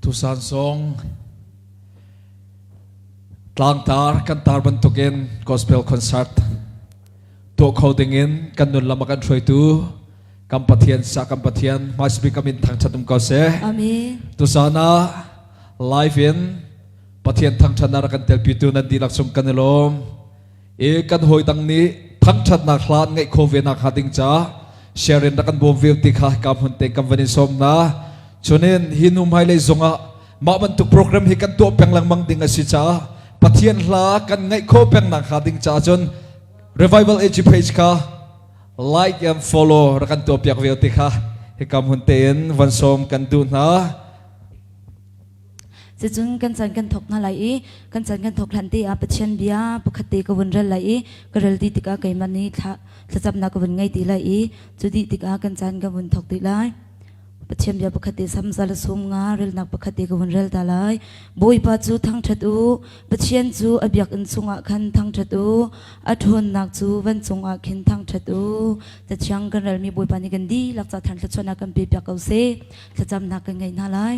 Tusan zong tlangtar kan tar bantukin gospel concert tuah kho dingin kan nun lam a kan hruaitu kan Pathian sa kan Pathian hmaisabik amin thangthat um ko seh. Amen. Tusan ah live in Pathian thangthatnak rak kan telpitu nan dihlak chung kan i lawm. I kan hawi dang nih thangthatnak hla an ngeih kho ve nak hnga ding ca share in rak kan bawm ve ti kha ka hmun te kan van in sawm na. Chunin hi nu hmailei zongah mah bantuk program hi kan tuah peng lengmang ding a si caah Pathian hla kan ngaih kho peng nak hnga ding caah cun Revival AG page kha like and follow rak kan tuah piak ve ti kha hika hmun tein van sawm kan duh hna. Cucun kan chan kan thok hna lai i kan chan kan thok hlan te ah Pathian bia pakhat te ka vun rel lai i ka rel dih tikah keimah nih thla thlacamnak ka vun ngei ti lai i cu dih tikah kan chan ka vun thok ti lai. Pathian bia pakhat te samza le sum nga relnak pakhat te ka vun rel ta lai. Bawipa cu thangṭhat u, Pathian cu a biakinn chungah khan thangṭhat u, a ṭhawnnak cu vancung ah khin thangṭhat u. Cathiang kan relmi Bawipa nih kan dihlak ca than thluachuahnak kan pe piak ko seh. Thlacamnak kan ngei hna lai.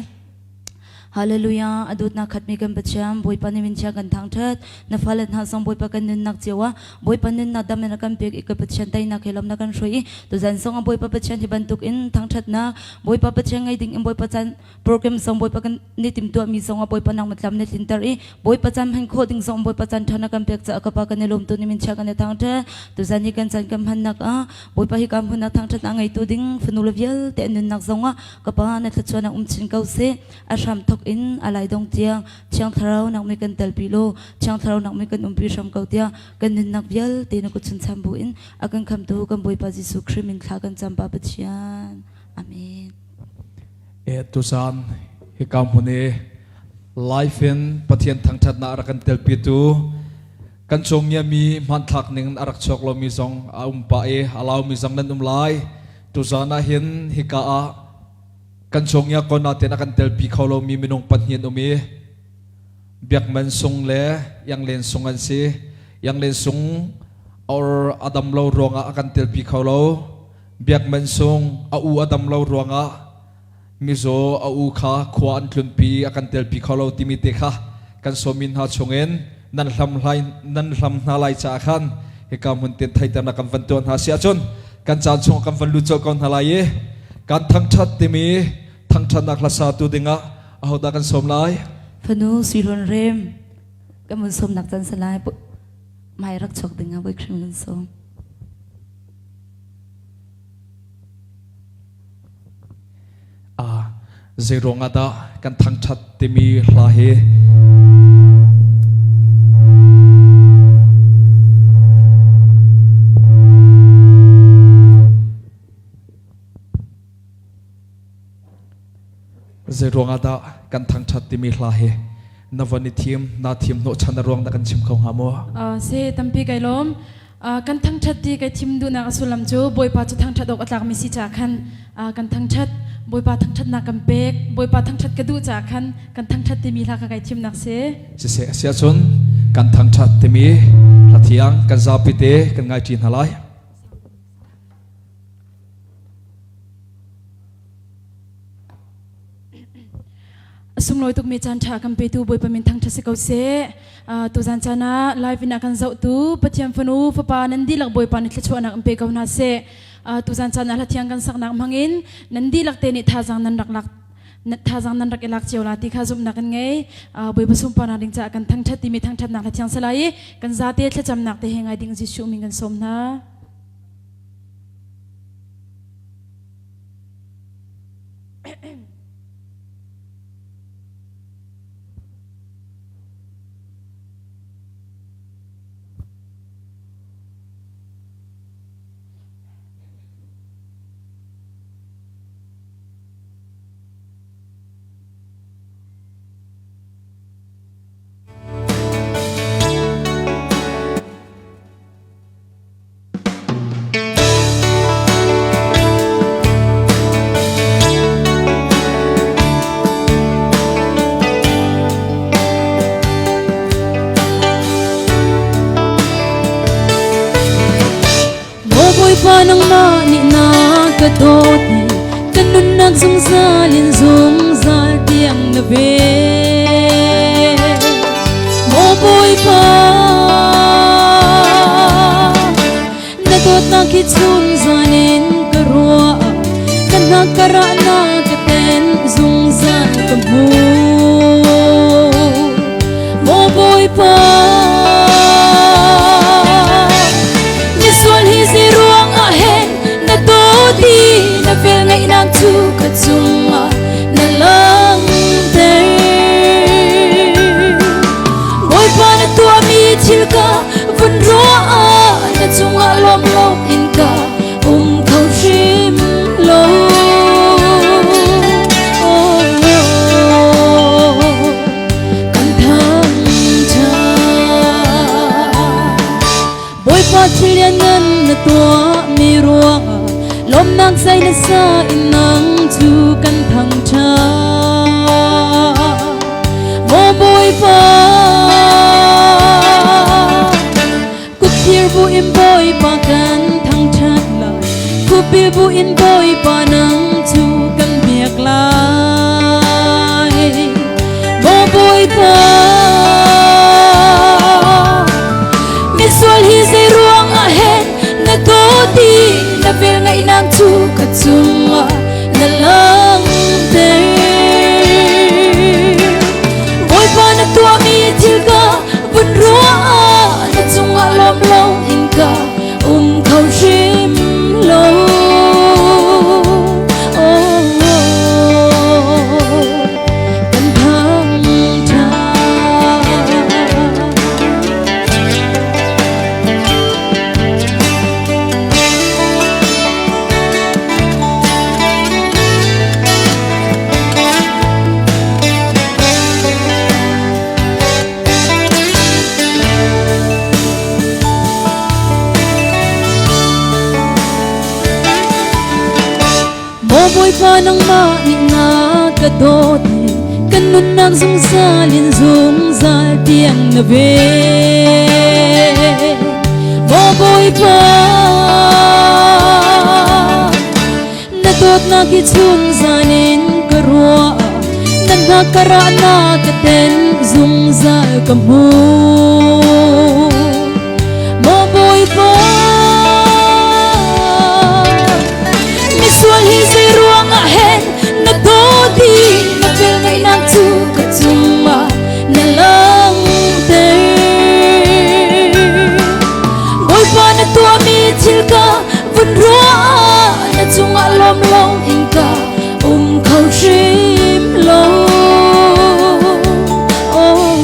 Hallelujah. A dawtnak khatmi kan Pathian, Bawipa nih min chia kan thangṭhat. Na fale hna zong Bawipa kan nunnak cio ah Bawipa nunnak dam in a kan pek i ka Pathian teinak he lam na kan hruai i tuzan zong ah Bawipa Pathian hi bantuk in thangṭhatnak Bawipa Pathian ngei ding in Bawipa caan program zong Bawipa kan ni timtuahmi zong ah Bawipa nang matlam na tlinter i Bawipa caan hman khawh ding zong Bawipa caan ṭha na kan pek caah ka Pa kan i lawm tu ni min chia kan i thangṭhat. Tuzan hi kan caan kan hmannak ah Bawipa hi ka hmun ah thangṭhatnak ngeitu ding fanu le vialte an nunnak zong ah ka pa na thluachuahnak um chin ko seh. A hram thawk in a lai dong tiang Thiang Thlarau nak mi kan telpi law Thiang Thlarau nak mi kan umpi hram ko tiah kan nunnak vialte na kut chuncham bu in a kan khamtu kan Bawipa Jesuh Khrih min thla kan cam Pa Pathian. Amen. E tuzan hika hmun i live in Pathian thangṭhatnak a rak kan telpitu Kan cawngiami hmanthlak ning a rak chuak lomi zong a um pah i a laumi zong nan um lai. Tuzaan ah hin hika ah kan cawngia kon ah ten a kan telpi kho lomi minung pahnih an um i Biakman Sung le Iang Len Sung an si. Iang Len Sung or a dam lo ruangah a kan telpi kho lo. Biakman Sung a u a dam lo ruangah mizaw a u kha khua an tlunpi a kan telpi kho lo timi te kha kan sawmi hna chungin nan hlam hlai nan hlam hna lai caah khan hika hmun ten theiternak kan van tuah hna si ahcun kan caan chung kan van lut colh ko hna lai i kan thangthat timi thangthatnak hlasa tu dingah ahodah kan sawm lai? Fanu Suihlun Rem kan mun sawmnak can salai mai rak chok dingah voi khrim kan sawm. Zeiruang ah dah kan thangṭhat timi hla hi Zeiruang ah dah kan thangṭhat timi hla hi na von i thim na thim hnawhchan na ruang na kan chim kho hnga maw? Si tampi kai lawm. Kan thangṭhat ti kai thim duhnak a sullam cu Bawipa cu thangṭhat awk a tlakmi si caah khan kan thangṭhat. Bawipa thangṭhatnak kan pek. Bawipa thangṭhat ka duh caah khan kan thangṭhat timi hla kha kai thimnak si. Siseh a si ahcun kan thangṭhat timi hla thiang kan zapi te kan ngai ṭi hna lai. A sunglawi tukmi caan ṭha kan petu Bawipa min thangṭhat si ko seh. Tuzan caan ah live in a kan zohtu Pathian fanu fapa nan dihlak Bawipa nih thluachuahnak in pe ko hna seh. Tuzan caan ah hla thiang kan saknak hmangin nan dihlak te nih thazaang nan rak lak thazaang nan rak i lak cio la ti kha zumhnak kan ngei. Bawipa sunparnak ding caah kan thangṭhat timi thangṭhatnak hla thiang salai i kan zate thlacamnak te he ngai ding Jesuh min kan sawm hna. Maw Bawipa nangmah nih na ka dawt i ka nunnak zungzal in zungzal tiang na ven. dawtnak hi chun zan in ka ruah ka hna ka rah na ka ten zungzal ka hmu Maw Bawipa misual hi zei ruang ah hen na dawt i na vel ngaihnak cu ka cungah na langhter Bawipa na tuahmi thil ka vun ruah ah na cungah lawm lo in ka um kho hrim lo. Kan thangṭhat. Bawipa thil lianngan na tuahmi ruangah lawmnak zai na sa in nang cu kan thangṭhat. Maw Bawipa, Kutthir bu in Bawipa kan thangṭhat lai, Khupil bu in Bawipa nang cu kan biak lai. Maw Bawipa, misual hi zei ruangah hen na dawt i na velngeihnak cu ka cungah na langhter. Bawipa na tuahmi thil ka vun ruah ah na cungah lawm lo in ka um kho hrim lo. Oh, kan thangṭhat. Maw Bawipa nangmah nih na ka dawt kan nunnak zungzal in zungzal tiang na ven. Maw Bawipa Na dawtnak hi chun zan in ka ruah na hna ka rah na ka ten zungzal ka hmu Maw Bawipa misual hi zei ruangah hen na dawt i na vel ngaihnak cu ka cungah na langhter Bawipa na tuahmi thil ka vun ruah na cungah lawm lo in ka um kho hrim lo. Oh,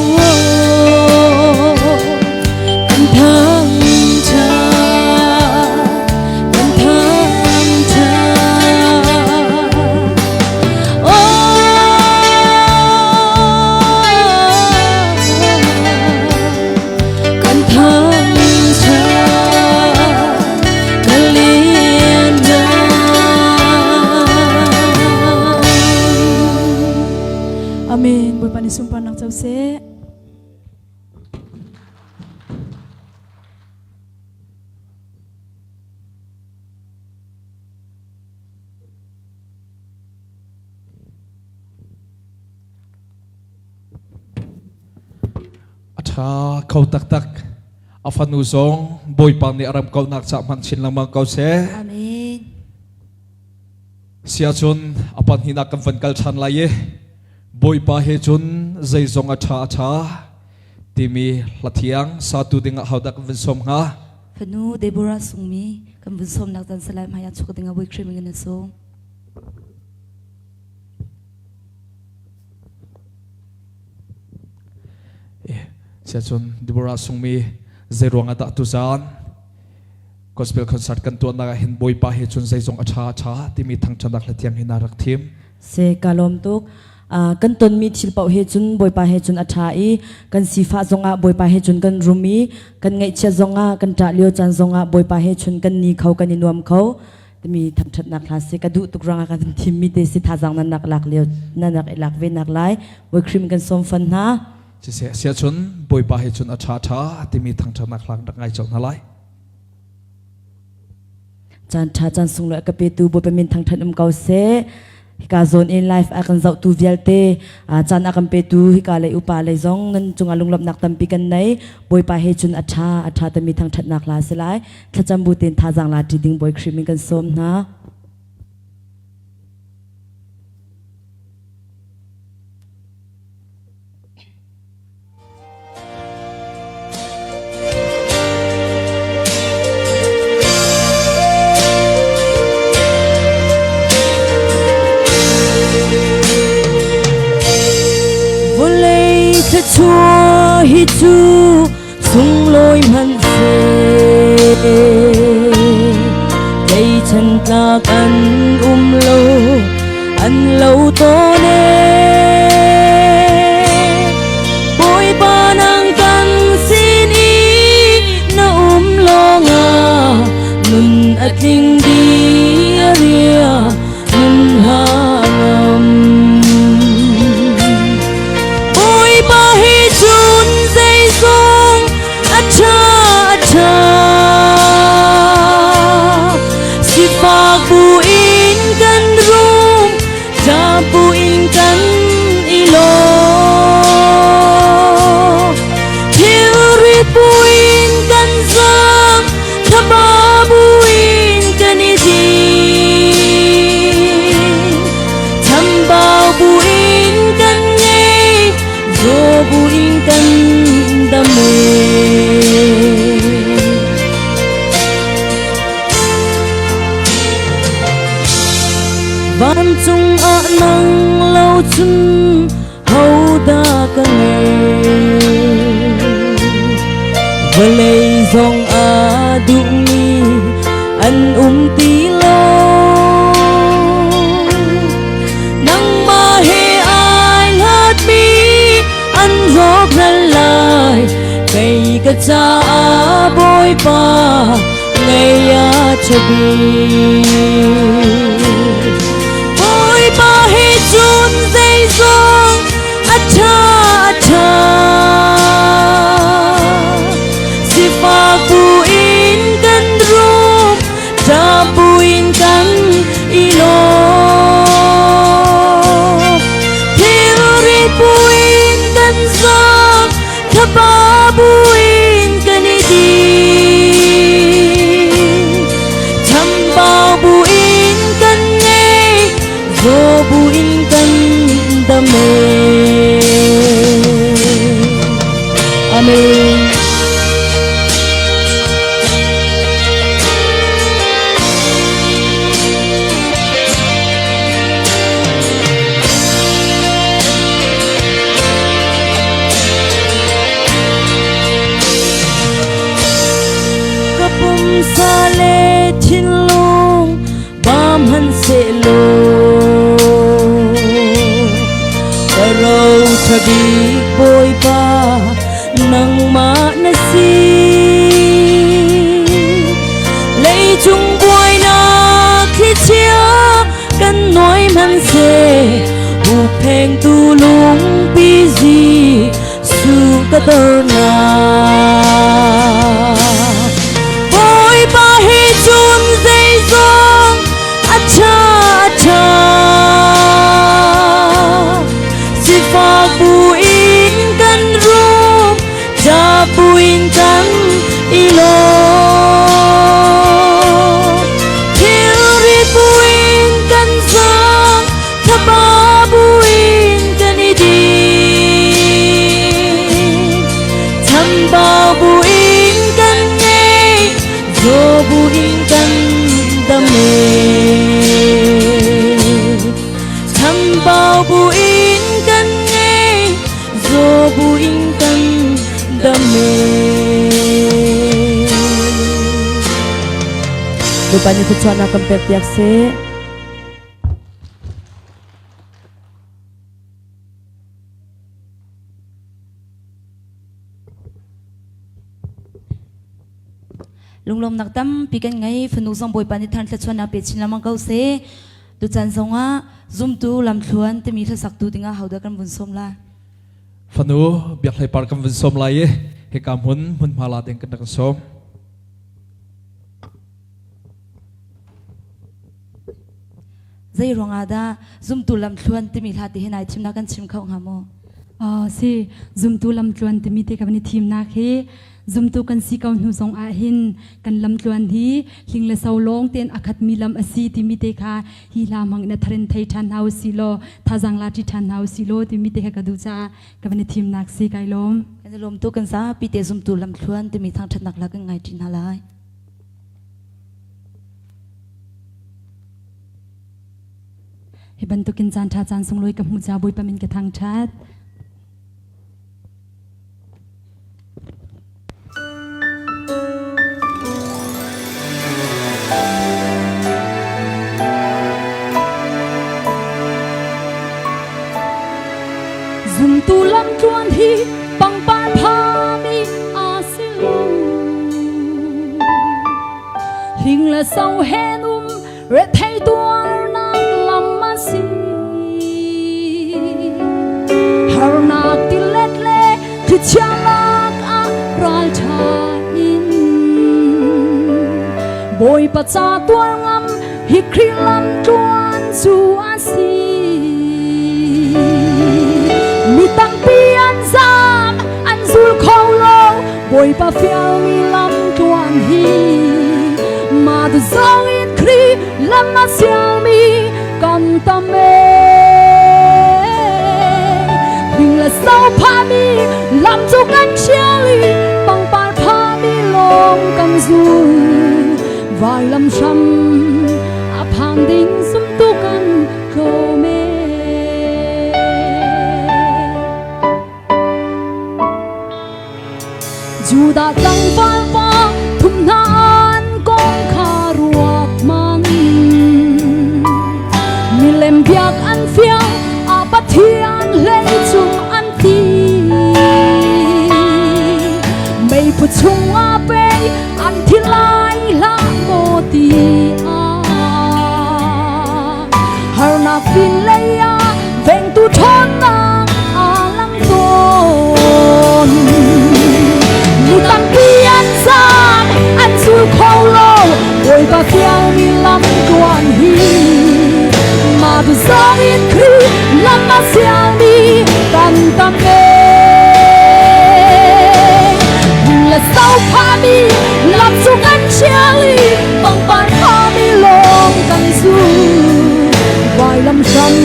kan thangṭhat, kan thangṭhat. Oh, kan thangṭhat ka lianngan. Amen. Bawipa nih sunparnak co seh. A ṭha kho taktak. A fanu zong Bawipa nih a ram kauhnak ca hmang chin lengmang ko seh. Amen. Siahcun a pahnihnak kan van kal ṭhan lai i Bawipa he cun zeizong a ṭha a ṭha timi hla thiang satu dingah hodah kan van sawm hnga? Fanu Deborah Sungmi kan vun sawmnak caan salai hmai ah chuk dingah Bawi Khrih min in a sawm. Siacun Deborah sungmi zeiruang ah dah tuzaan gospel concert kan tuahnak ah hin Bawipa he cun zeizong a ṭha a ṭha timi thangṭhatnak hla thiang hi na rak thim. Se ka lawm tuk. Kan tonmi thil paoh he cun Bawipa he cun a ṭha i kan sifah zongah Bawipa he cun kan rum i kan ngaihchiat zongah kan ṭah lio caan zongah Bawipa he cun kan ni kho kan i nuam kho. Timi thangṭhatnak hla si ka duh tuk ruangah kan thimmi te si thazaang nan nak lak lio nan rak i lak ve nak lai Bawi Khrih kan sawm fan hna. Siseh siahcun Bawipa he cun a ṭha ṭha timi thangṭhatnak hla rak ngai colh hna lai. Caan ṭha caan sunglawi a ka petu Bawipa min thangṭhat um ko seh. Hika zawn in live a kan zohtu vialte caan a kan petu hika lei upa lei zong nan cungah lunglawmhnak tampi kan nei. Bawipa he cun a ṭha, a ṭha timi thangṭhatnak hla si lai. Thlacam bu tein thazaang la ṭi ding Bawi Khrih min kan sawm hna. Vawlei thluachuah hi cu sunglawi hmanhseh tleichan tlak an um lo an lo tawn e Bawipa nang kan sin i na um lawngah nun a tling dih a ria nun hla ngam Bawipa hi cun zeizong a ṭha a ṭha sifak buin kan rum ṭap buin kan i lawm thilrit buin kan zang thaba buin kan i din chambau buin kan ngei zaw buin kan dam e Vancung ah nang lo cun hodah ka ngei Vawlei zong aa duhmi an um ti lo Nangmah he ai hlatmi an rawkral lai Kei ka caah Bawipa ngei a ṭha bik Bawipa he cun zeizong a ṭha a ṭha Sifak buin kan rum ṭap buin kan i lawm Thilrit buin kan zam Thaba buin kan i din Chambau buin kan ngei Zaw buin kan dam e Amen. Ka pumsa le thinlung bam han sehlaw ka ro ṭha bik Bawipa nangmah na si leicung buainak thlichia kan nuai hmanhseh Hupphengtu lungpi zi su ka dornak Bawipa hi cun zeizong a ṭha a ṭha Sifak buin kan rum ṭap buin kan i lawm Thilrit buin kan zang Thaba buin kan i din Chambau buin kan ngei Zaw buin kan dam e Chambau buin kan ngei Zaw buin kan dam e Bawipa nih thluachuahnak kan pek piak seh. Lunglawmnak tampi kan ngei. Fanu zong Bawipa nih thar thluachuahnak pe chin lengmang ko seh. Tuchan zongah zumtu lamthluan timi hlasaktu dingah hodah kan vun sawm lai? Fanu Biak Hlei Par kan vun sawm lai i hika hmun hmunhma la ding kan rak sawm. Zei ruangah dah zumtu lamthluan timi hla ti hi nai thimnak kan chim kho hnga maw? Si zumtu lamtluan timi te ka van i thimnak hi zumtu kan si ko hnu zong ah hin kan lamtluan hi hling le so lawng tein a khatmi lam a si timi te kha hi hla hmang in a tharin thei ṭhan hna usih law thazaang la ṭi ṭhan hna usih law timi te kha ka duh caah ka van i thimnak si kai lawm. Kan i lawm tuk kan zapi te zumtu lamthluan timi thangṭhatnak la kan ngai ṭi hna lai. Hi bantukin caan ṭha caan sunglawi ka hmuh caah Bawipa min ka thangṭhat. Zumtu lamtluan hi pangpar phami a si lo. Hling le so he um rethei tuarnak lam a si. Harnak tilet le thlichia lak ah ralṭha in Bawipa ca tuar ngam hi Khrih lam tluan cu a si. Mi tampi an zaam, an zul kho lo, Bawipa fialmi lam tluan hi. Mah zong in Khrih lam a sialmi kan tam ee. Hling le sau phahmi lam cu kan thial i pangpar phahmi lawng kan zul. Vailam hram a phan ding zumtu kan tlawm ee. Judah tlangval pa thum hna an kong kha ruat hmanh. Milem biak an fiang a Pathian hlei cung an ti. Meiphu chungah pei an thi lai hlah maw ti ah. Harnak pin lei ah vengtu ṭhawnnak aa lang tawn. Mi tampi an zaam, an zul kho lo, Bawipa fialmi lam tluan hi. Mah zong in Khrih lam a sialmi kan tam ee. Le sau phahmi lam cu kan thial i pangpar phahmi lawng kan zul. Vailam hram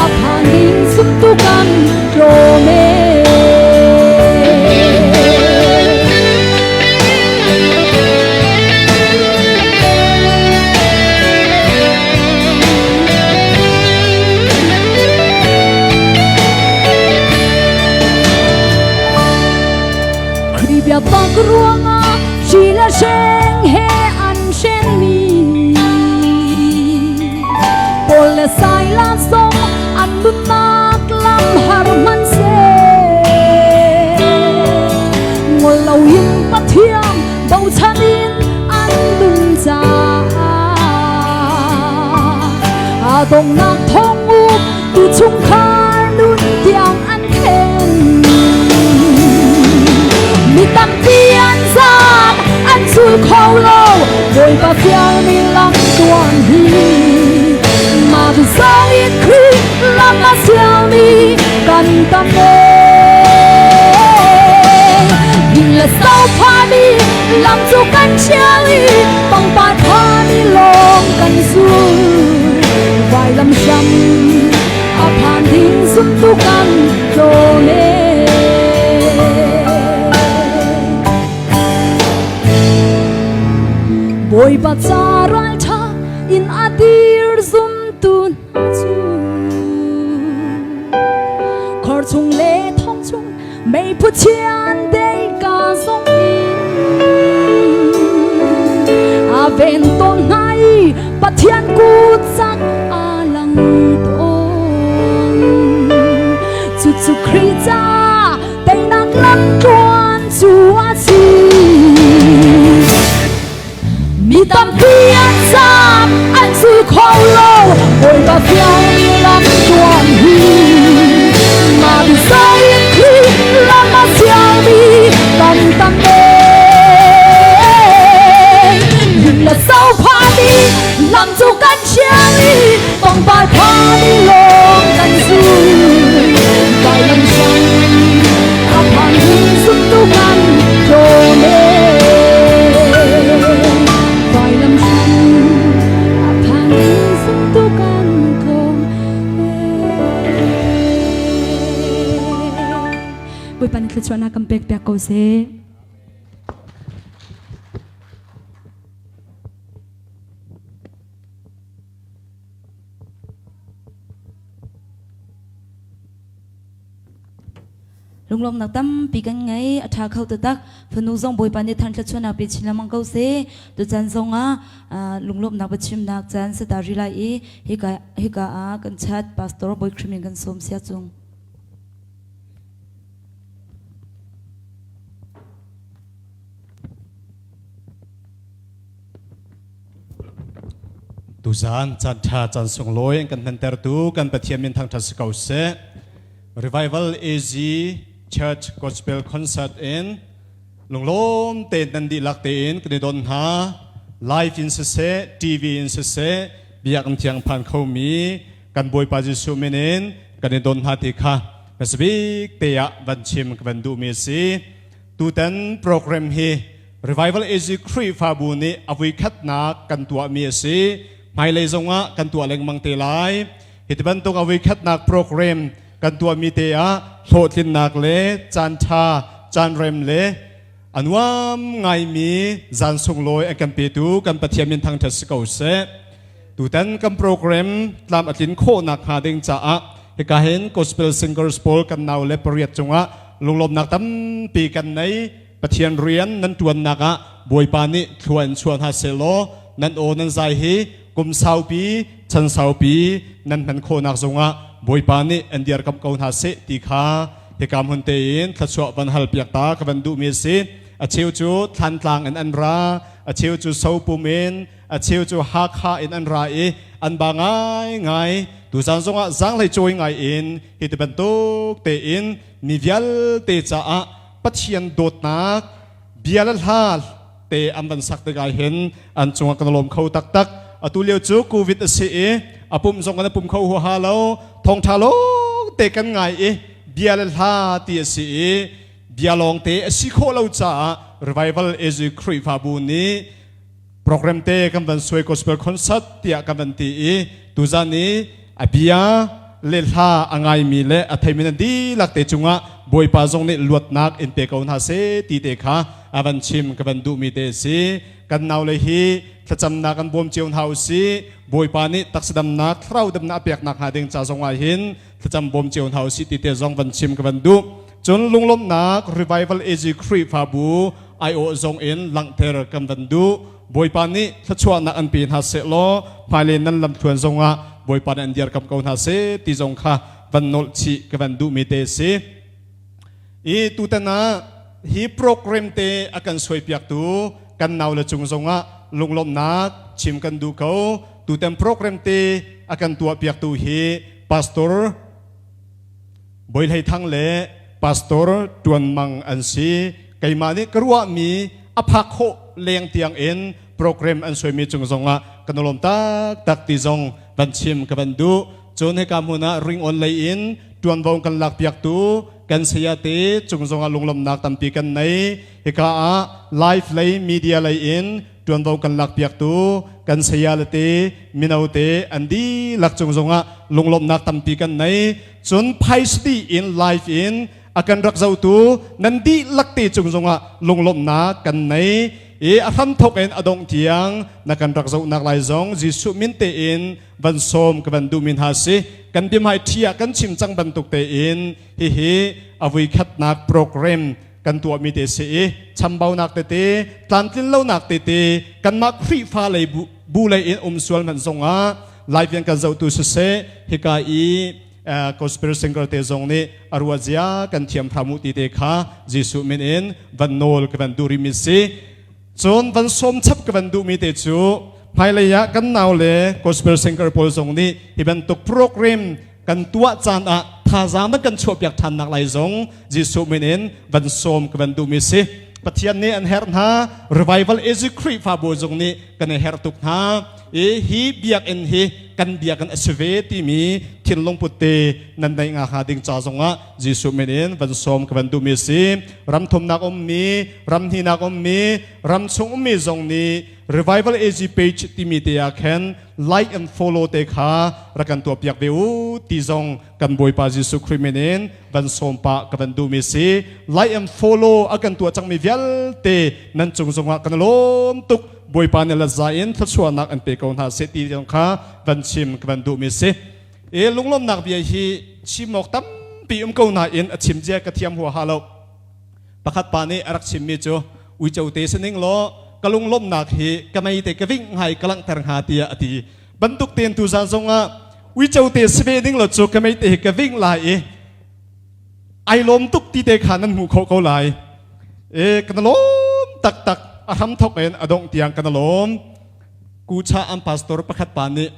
a phan ding zumtu kan tlawm ee. Khrih biatak ruangah hri le hreng he an hrenmi Paul le Silas zong an nunnak lam har hmanhseh ngol loin Pathian bochan in an nun caah a donghnak thong uk tu chungkhar nun tiang an khen. Mi tampi an zaam, an zul kho lo, Bawipa fialmi lam tuan hi. Mah zong in Khrih lam a sialmi kan tam ee. Hing le sau phahmi lam cu kan thial i pangpar phahmi lawng kan zul. Vailam hram a phan ding zumtu kan tlawm ee. Bawipa ca ralṭha in a dir zumtu hna cu khor chung le thong chung meiphu chian deika zong in a ven tawn hna i Pathian kut cak a lang tawn. Cucu Khrih ca teinak lamtluan cu a si. Mi tampi an zaam, an zul kho lo, Bawipa fialmi lamtluan hi. Mah biazai in Khrih lam a sialmi kan tam ee. Lim le so phahmi lam cu kan thial i. Bawipa nih thluachuahnak kan pek piak ko seh. Lunglawmnak tampi kan ngei, a ṭha kho taktak. Fanu zong Bawipa nih than thluachuahnak pe chin lengmang ko seh. Tuchan zongah lunglawmnak biachimnak caan si ta rih lai i hika hika ah kan chat Pastor Bawi Khrih min kan sawm sia cung. Tuzaan caan ṭha caan sunglawi an kan hmantertu kan Pathian min thangṭhat si ko seh. Revival AZ Church Gospel Concert in lunglawm tein nan dihlak tein kan i don hna. Live in siseh, TV in siseh, biakinn thiang phan khomi kan Bawipa Jesuh min in kan i don hna ti kha hmasabik te ah van chim ka van duhmi a si. Tutan program hi Revival AZ Khrihfabu nih a vuikhatnak kan tuahmi a si. Hmailei zongah kan tuah lengmang te lai. Hi ti bantuk a vuikhatnak program kan tuahmi te ah hlawhtlinnak le caan ṭha, caan rem le a nuam ngaimi zan sunglawi a kan petu kan Pathian min thangṭhat si ko seh. Tutan kan program tlam a tlin khawhnak hnga ding caah hika hin gospel singers pawl kan nau le pariat cungah lunglawmnak tampi kan nei. Pathian rian nan ṭuannak ah Bawipa nih thlua in chuah hna sehlaw nan aw nan zai hi kum saupi chan saupi nan hman khawhnak zongah Bawipa nih an dirkamh ko hna seh ti kha hika hmun tein thluachuah van hal piak ta ka van duhmi a si. A cheu cu Thlantlang in an ra, a cheu cu Sopum in, a cheu cu Hakha in an ra i an ba ngaingai. Tuzaan zongah zaanghlei cawi ngai in hi ti bantuk tein mi vialte caah Pathian dawtnak bia le hla te an van sak tikah hin an cungah kan lawm kho taktak. Atu lio cu COVID a si i a pum zong kan pum kho huaha lo, thawngtha lawng te kan ngai i bia le hla ti a si i bia lawng te a si khawh lo caah Revival AZ Khrihfabu nih program te kan van suai gospel concert tiah kan van ti i tuzan i a bia le hla a ngaimi le a theimi nan dihlak te cungah Bawipa zong nih luatnak in pe ko hna seh ti te kha a van chim ka van duhmi te a si. Kan naule hi thlacamnak an bawm cio hna u si. Bawipa nih taksa damnak thlarau damnak a peknak hnga ding ca zong ah hin thlacam bawm cio hna u si ti te zong van chim ka van duh. Cun lunglawmhnak Revival AG Khrihfabu aiawh zong in langhter kan van duh. Bawipa nih thluachuahnak an pe hna seh law hmailei nan lamthluan zongah Bawipa nih an dirkamh ko hna seh ti zong kha van nolh chih ka van duhmi te si. I tutan ah hi program te a kan suaipiaktu kan naule cung zongah lunglawmhnak chim kan duh ko. Tutan program te a kan tuahpiaktu hi Pastor Bawi Hlei Thang le Pastor Tuan Mang an si. Keimah nih ka ruahmi a phak khawh leng tiang in program an suaimi cung zongah kan lawm taktak ti zong van chim ka van duh. Cun hika hmun ah ringawn lei in tuanvo kan lakpiaktu kan saya te cung zongah lunglawmhnak tampi kan nei. Hika ah live lei media lei in ṭuanvo kan lakpiaktu kan saya le te mino te an dihlak cung zongah lunglawmhnak tampi kan nei. Cun phaisati in live in a kan rak zotu nan dihlak te cung zongah lunglawmhnak kan nei i a hramthok in a dongh tiang na kan rak zohnak lai zong Jesuh min tein van sawm ka van duhmi hna si. Kan biahmai ṭhi ah kan chim cang bantuk tein hihi a vuikhatnak program kan tuahmi te si i chambaunak tete tlamtlin lonak tete kanmah Khrihfa lei bu lei in um sual hmanh zongah live in kan zohtu siseh hika i gospel singer te zong nih a ruazia kan thiam hram u ti te kha Jesuh min in van nawl ka van duh rimi si. Cun van sawm chap ka van duhmi te cu hmailei ah kan nau le gospel singer pawl zong nih hi bantuk program kan tuah caan ah thazaang nan kan chuahpiak ṭhan nak lai zong Jesuh min in van sawm ka van duhmi si. Pathian nih an herh hna. Revival AZ Khrihfabu zong nih kan i herh tuk hna i hi biakinn hi kan biakinn a si ve timi thinlung put te nan neih nga hnga ding ca zongah Jesuh min in van sawm ka van duhmi si. Ram thumnak ummi, ram hninak ummi, ram chung ummi zong nih. Revival AG page timi te ah khan like and follow te kha rak kan tuah piak ve u ti zong kan Bawipa Jesuh Khrih min in van sawm pah ka van duhmi si. Like and follow a kan tuah cangmi vialte nan cung zongah kan lawm tuk. Bawipa nih laza in thluachuahnak an pe ko hna seh ti zong kha van chim ka van duhmi si. E lunglawmnak bia hi chim awk tampi um ko nain a chim zia ka thiam huaha lo. Pakhat pa nih a rak chimmi cu uico te si ning law ka lunglawmhnak hi ka mei te ka ving hnga i ka langhter hnga tiah a ti. Bantuk tein tuzan zongah uico te si ve ding lo cu ka mei te hi ka ving lai i ai lawm tuk ti te kha nan hmuh khawh ko lai. E kan lawm taktak a hram thok in a dongh tiang kan lawm. Kucha an pastor pakhat pa nih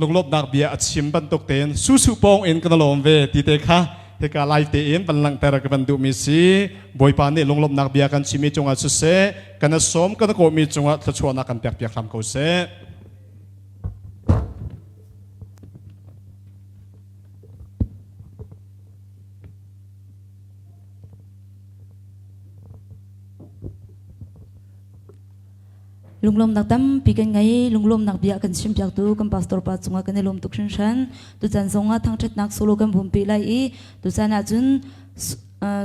lunglawmhnak bia a chim bantuk tein susu pawng in kan lawm ve ti te kha hika lai tein van langhter ka van duhmi si. Bawipa nih lunglawmhnak bia kan chimmi cungah siseh, kan sawm kan kawhmi cungah thluachuahnak kan pek piak hram ko seh. Lunglawmnak tampi kan ngei. Lunglawmnak bia kan chimpiaktu kan pastor pa cungah kan i lawm tuk hringhran. Tuchan zongah thangṭhatnak solo kan vun pe lai i tuchan ahcun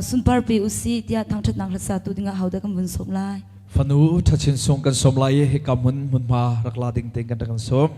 sunpar pe usih tiah thangṭhatnak hlasa tu dingah hodah kan vun sawm lai? Fanu ṭhachin sung kan sawm lai i hika hmun hmunhma rak la ding tein kan rak kan sawm.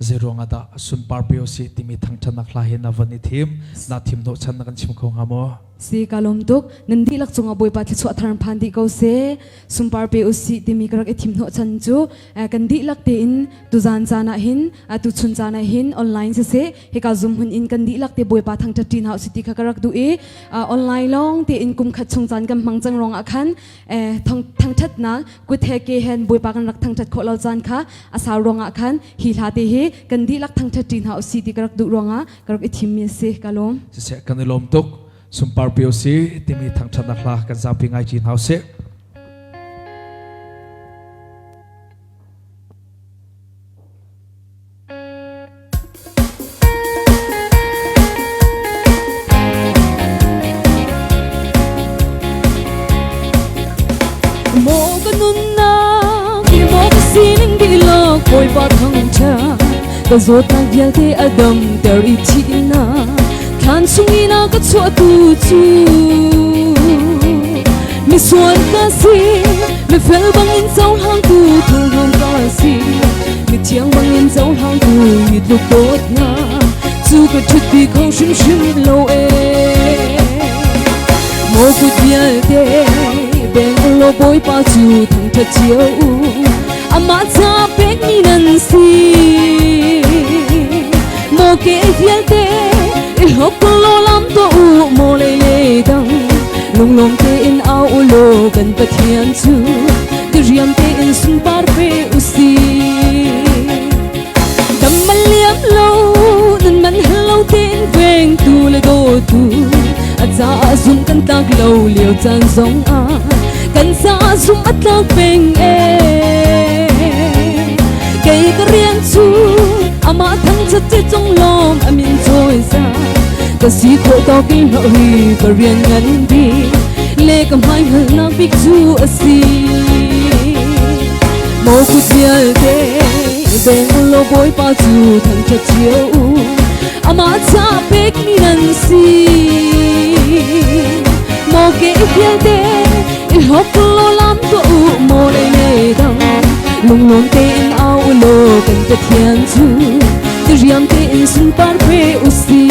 Zeiruang ah dah sunpar pe timi thangṭhatnak hla hi na van i thim? Na thim hnawhchan na kan chim kho hnga maw? Si ka lawm tuk. Nan dihlak cungah Bawipa thluachuah thar phan dih ko seh. Sunpar pe usih timi ka rak i thim hnawh chan cu kan dihlak tein tuzan caan ah hin tuchun caan ah hin online siseh hika Zoom hun in kan dihlak te Bawipa thangṭhat ṭi hna usih ti kha ka rak duh i online lawng tein kum khat chung caan kan hmang cang ruangah khan thangṭhatnak kut he ke hen Bawipa kan rak thangṭhat khawh lo caan kha a sau ruangah khan hi hla te hi kan dihlak thangṭhat ṭi hna usih ti ka rak duh ruangah ka rak i thimmi a si. Ka lawm. Siseh kan i lawm tuk. Sunpar pio si timi thangṭhatnak hla kan zapi ngai ci hna usih. Maw ka nunnak ni maw ka sining dihlak Bawipa thangṭhat ka zawtnak vialte a damter i thihnak thlan chungin a ka chuahtu cu misual ka si mifel bangin cohlangtu thurhnawm ka si mithiang bangin cohlangtu hi tluk dawtnak cu ka ṭhutpi kho hrimhrim lo ee Maw kut vialte beng law Bawipa cu thangṭhat cio u amah ca pekmi nan si maw ke vialte i hlok law lam tuah u maw lei le dang lunglawm tein au u law kan Pathian cu diriam tein sunpar pe u si dam man liam lo nun man hal lo tein vengtu le dawtu a caah zum kan tlak lo lio caan zong ah kan caah zum a tlak peng e kei ka rian cu amah thangṭhat ti cung lawm a min cawi za ka si khawh tawk in hlawh hi ka rian ngan bik le ka hmai hngalhnak bik cu a si maw kut vialte beng law Bawipa cu thangṭhat cio u amah ca pekmi nan si maw ke vialte i hlok law lam tuah u maw lei le dang lunglawm tein au u law kan Pathian cu diriam tein sunpar pe u si.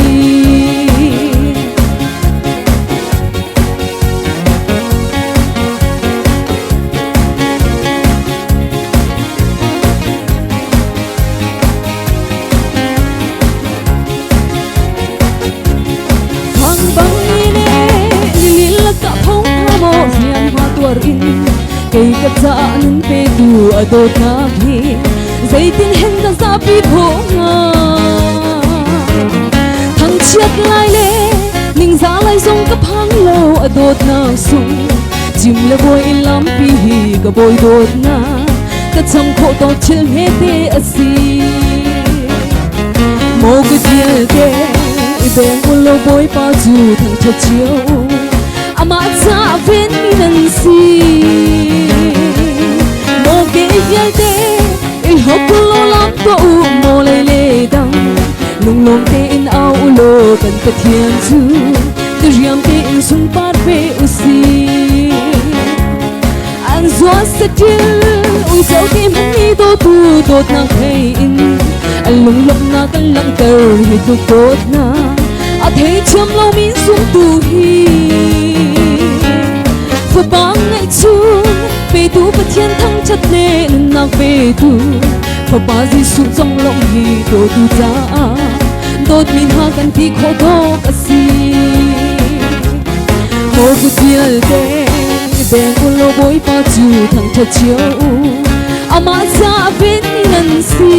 Kei ka caah nun petu a dawtnak hi zeitin hen ka zapi khawh hnga? Thangchiat lai le ningzah lai zong ka phang lo a dawtnak sung chim le bawi in lampi hi ka bawi dawtnak ka cham khawh tawk thil hmete a si. Maw ka vialte i beng u law Bawipa cu thangṭhat cio u, amah ca venmi nan si. Maw ke vialte i hlawp u law lam tuah u, maw lei le dang lunglawm tein au u law kan Pathian cu diriam tein sunpar pe u sih. An zuan saṭil uico te hmanh dawtu dawtnak thei in an lunglawmhnak an langhter hi tluk dawtnak a theithiam lomi zumtu hi fapa ngeihchun petu Pathian thangṭhat le nunnak petu fapa Jesuh conglawmh hi dawtu caah dawtmi hna kan ti khawh tawk a si. Maw kut vialte beng u law Bawipa cu thangṭhat cio u, amah ca venmi nan si.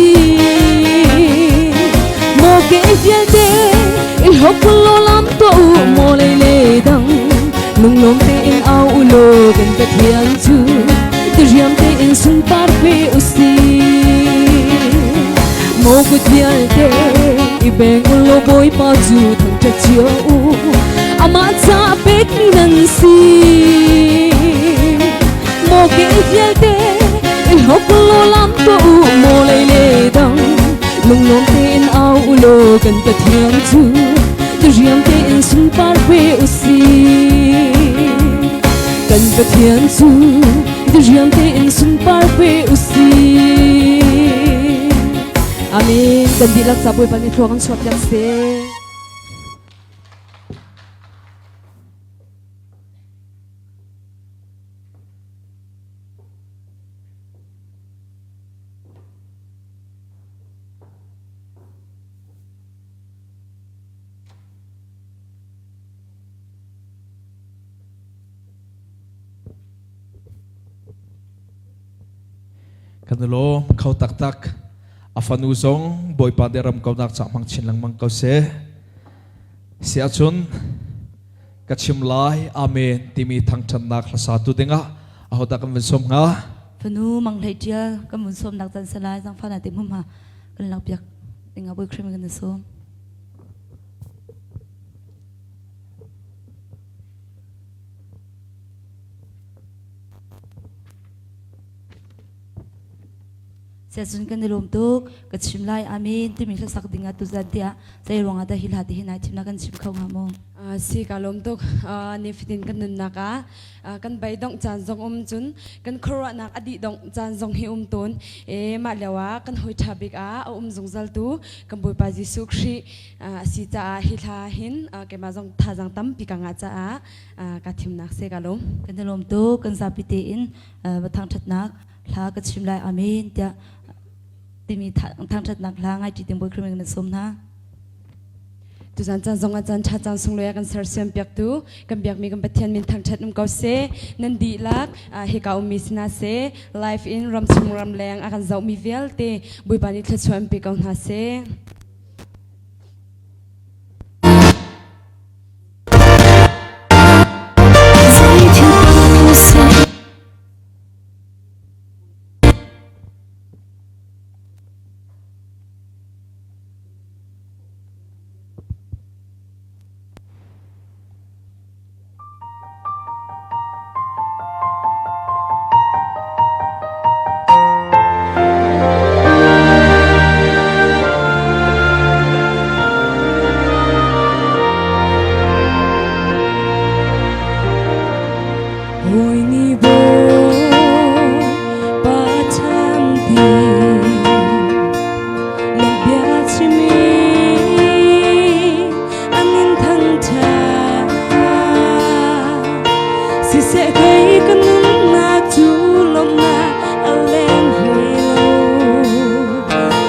Maw ke vialte i hlawk u law lam tuah u, maw lei le dang lunglawm tein au u law kan Pathian cu diriam tein sunpar pe u sih. Maw kut vialte i beng u law Bawipa cu thangṭhat cio u, amah ca pekmi nan si. Maw ke vialte i hlawk u law lam tuah u, maw lei le dang lunglawm tein au u law kan Pathian cu diriam tein sunpar pe u sih. Kan Pathian cu diriam tein sunpar pe u sih. Amen. Kan dihlak ca Bawipa nih thlua kan chuahpiak seh. Kan i lawm kho taktak. A fanu zong Bawipa nih ram kaunak ca hmang chin lengmang ko seh. Si ahcun ka chim lai amen timi thangṭhatnak hlasa tu dingah ahodah kan vun sawm hnga? Fanu Mang Hlei Ṭial kan vun sawmnak can salai zangfah na te hmum ha kan lakpiak dingah Bawi Khrih kan sawm. Siacun kan i lawm tuk ka chim lai amen timi hlasak ding ah tuzan tiah zei ruangah dah hi hla ti hi nai thim na kan chim kho hnga maw? Si ka lawm tuk nifatin kan nunnak ah kan beidongh caan zong um cun kan khuaruahnak a dih dongh caan zong hi um tawn e mah lio ah kan hawi ṭha bik ah a um zungzal tu kan Bawipa Jesuh Khrih a si caah hi thla hin keimah zong thazaang tampi ka ngah caah ka thimnak se ka lawm. Kan i lawm tuk kan zapi tein va thangṭhatnak hla ka chim lai amen tiah timi thangṭhatnak hla ngai ṭi ting Bawi Khrih na sawm hna. Tuzan caan zong ah caan ṭha caan sunglawi a kan sersiam piaktu kan biakmi kan Pathian min thangṭhat um ko seh. Nan dihlak hika ummi si hna seh, live in ramchung ramleng a kan zohmi vialte Bawipa nih thluachuah in pe ko hna seh. Hawi nih Bawipa ṭhanti na bia chim i an in thangṭhat. Siseh kei ka nunnak cu lawmhnak a leng hlei lo.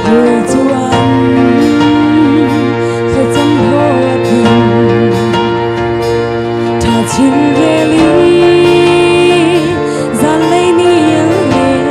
Hawi cu an thlacam hlawt in ṭha chin rel i zanlei ni an leng.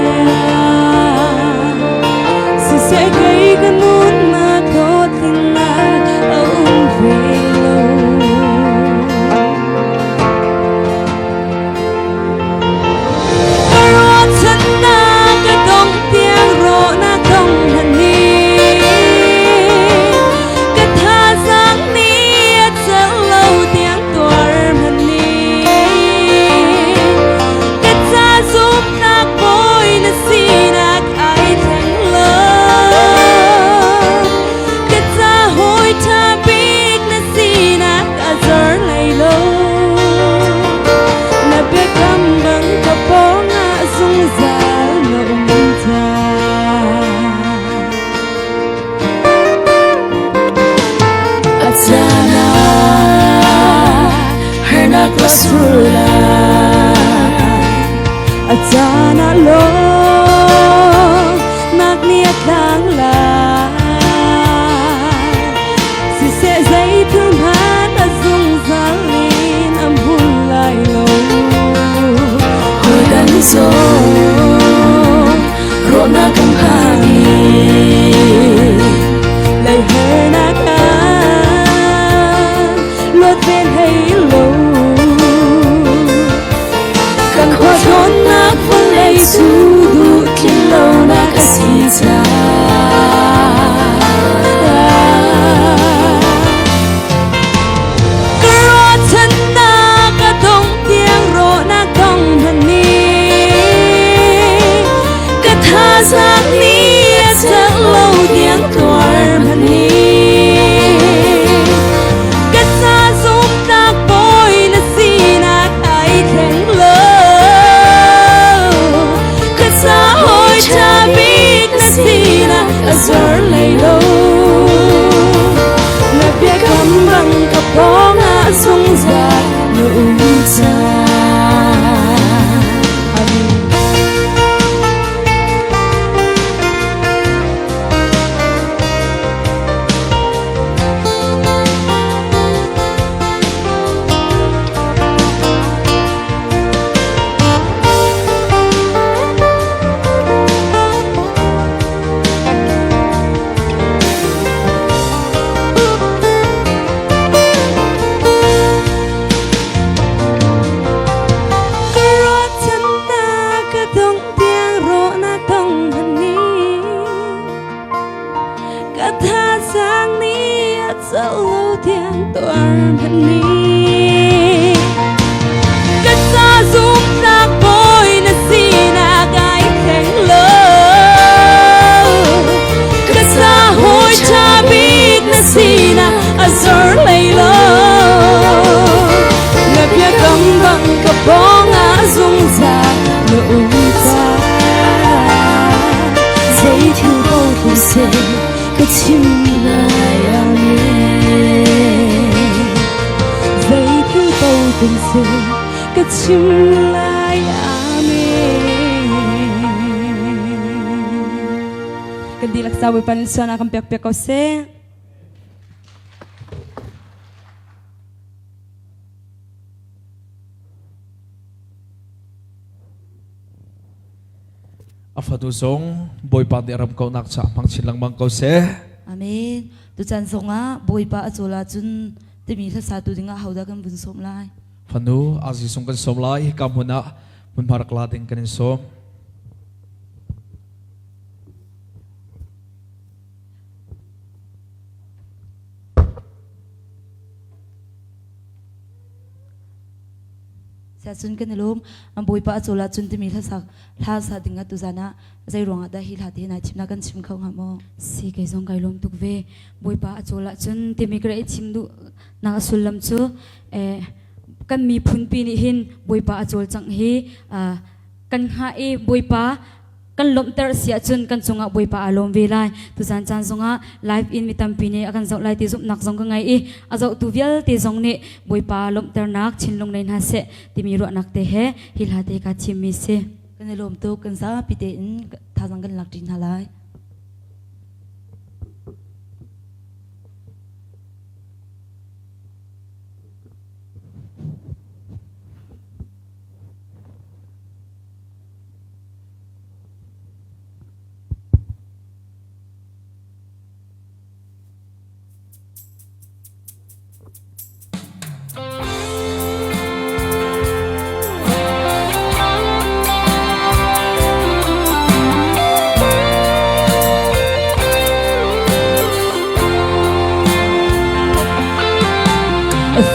Ruah sur lai a caan ah lawmnak ni a tlang lai. Siseh zeithil hmanh a zungzal in a hmun lai lo. Hawi zong rawhnak kan phan i Lei harnak ah luat ve hlei lo. Kan khualtlawnnak vawlei cu duh tlin lonak a si caah. Ka ruahchannak a dong tiang rawhnak tong hmanh nih Ka thazaang nih a cak lo tiang tuar hmanh nih ka ca zumtlak bawi na sinak ai thleng lo. Ka ca hawi ṭha bik na sinak a zor hlei lo. Na biakam bang ka pawng ah zungzal na um cang. Amen. Ka ruahchannak a dong tiang rawhnak tong hmanh nih ka thazaang nih a co lo tiang tuar hmanh nih ka ca zumtlak bawi na sinak ai thleng lo. Ka ca hawi ṭha bik na sinak a zor hlei lo. Na biakam bang ka pawng ah zungzal na um cang. Zeithil paoh tlung seh ka chim lai. Amen. Zeithil paoh tlung seh ka chim lai. Amen. Kan dihlak sa Bawipa nih sualnak kan pek piak ko seh. A fanu zong Bawipa nih ram kaunak caah hmang chin lengmang ko seh. Amen. Tuchan zongah Bawipa a cawl ahcun timi hlasa tu dingah hodah kan vun sawm lai? Fanu Azi sung kan sawm lai. Hika hmun ah hmunhma rak la ding kan in sawm. Siacun kan i lawm. Bawipa a cawl ahcun timi hlasak hla sa ding ah tuzan ah zei ruangah dah hi hla te nai thimnak kan chim kho hnga maw? Si kei zong kai lawm tuk ve. Bawipa a cawl ahcun timi ka rak i chim duh nak a sullam cu kan miphun pi nih hin Bawipa a cawlcangh hi kan hngah i Bawipa kan lawmhter si ahcun kan cungah Bawipa aa lawm ve lai. Tuzan caan zongah live in mi tampi nih a kan zoh lai ti zumhnak zong ka ngei i a zohtu vialte zong nih Bawipa lawmhternak thinlung nei hna seh timi ruahnak te he hi hla te ka thimmi si. Kan i lawm tuk. Kan zapi tein thazaang kan lak ṭi hna lai.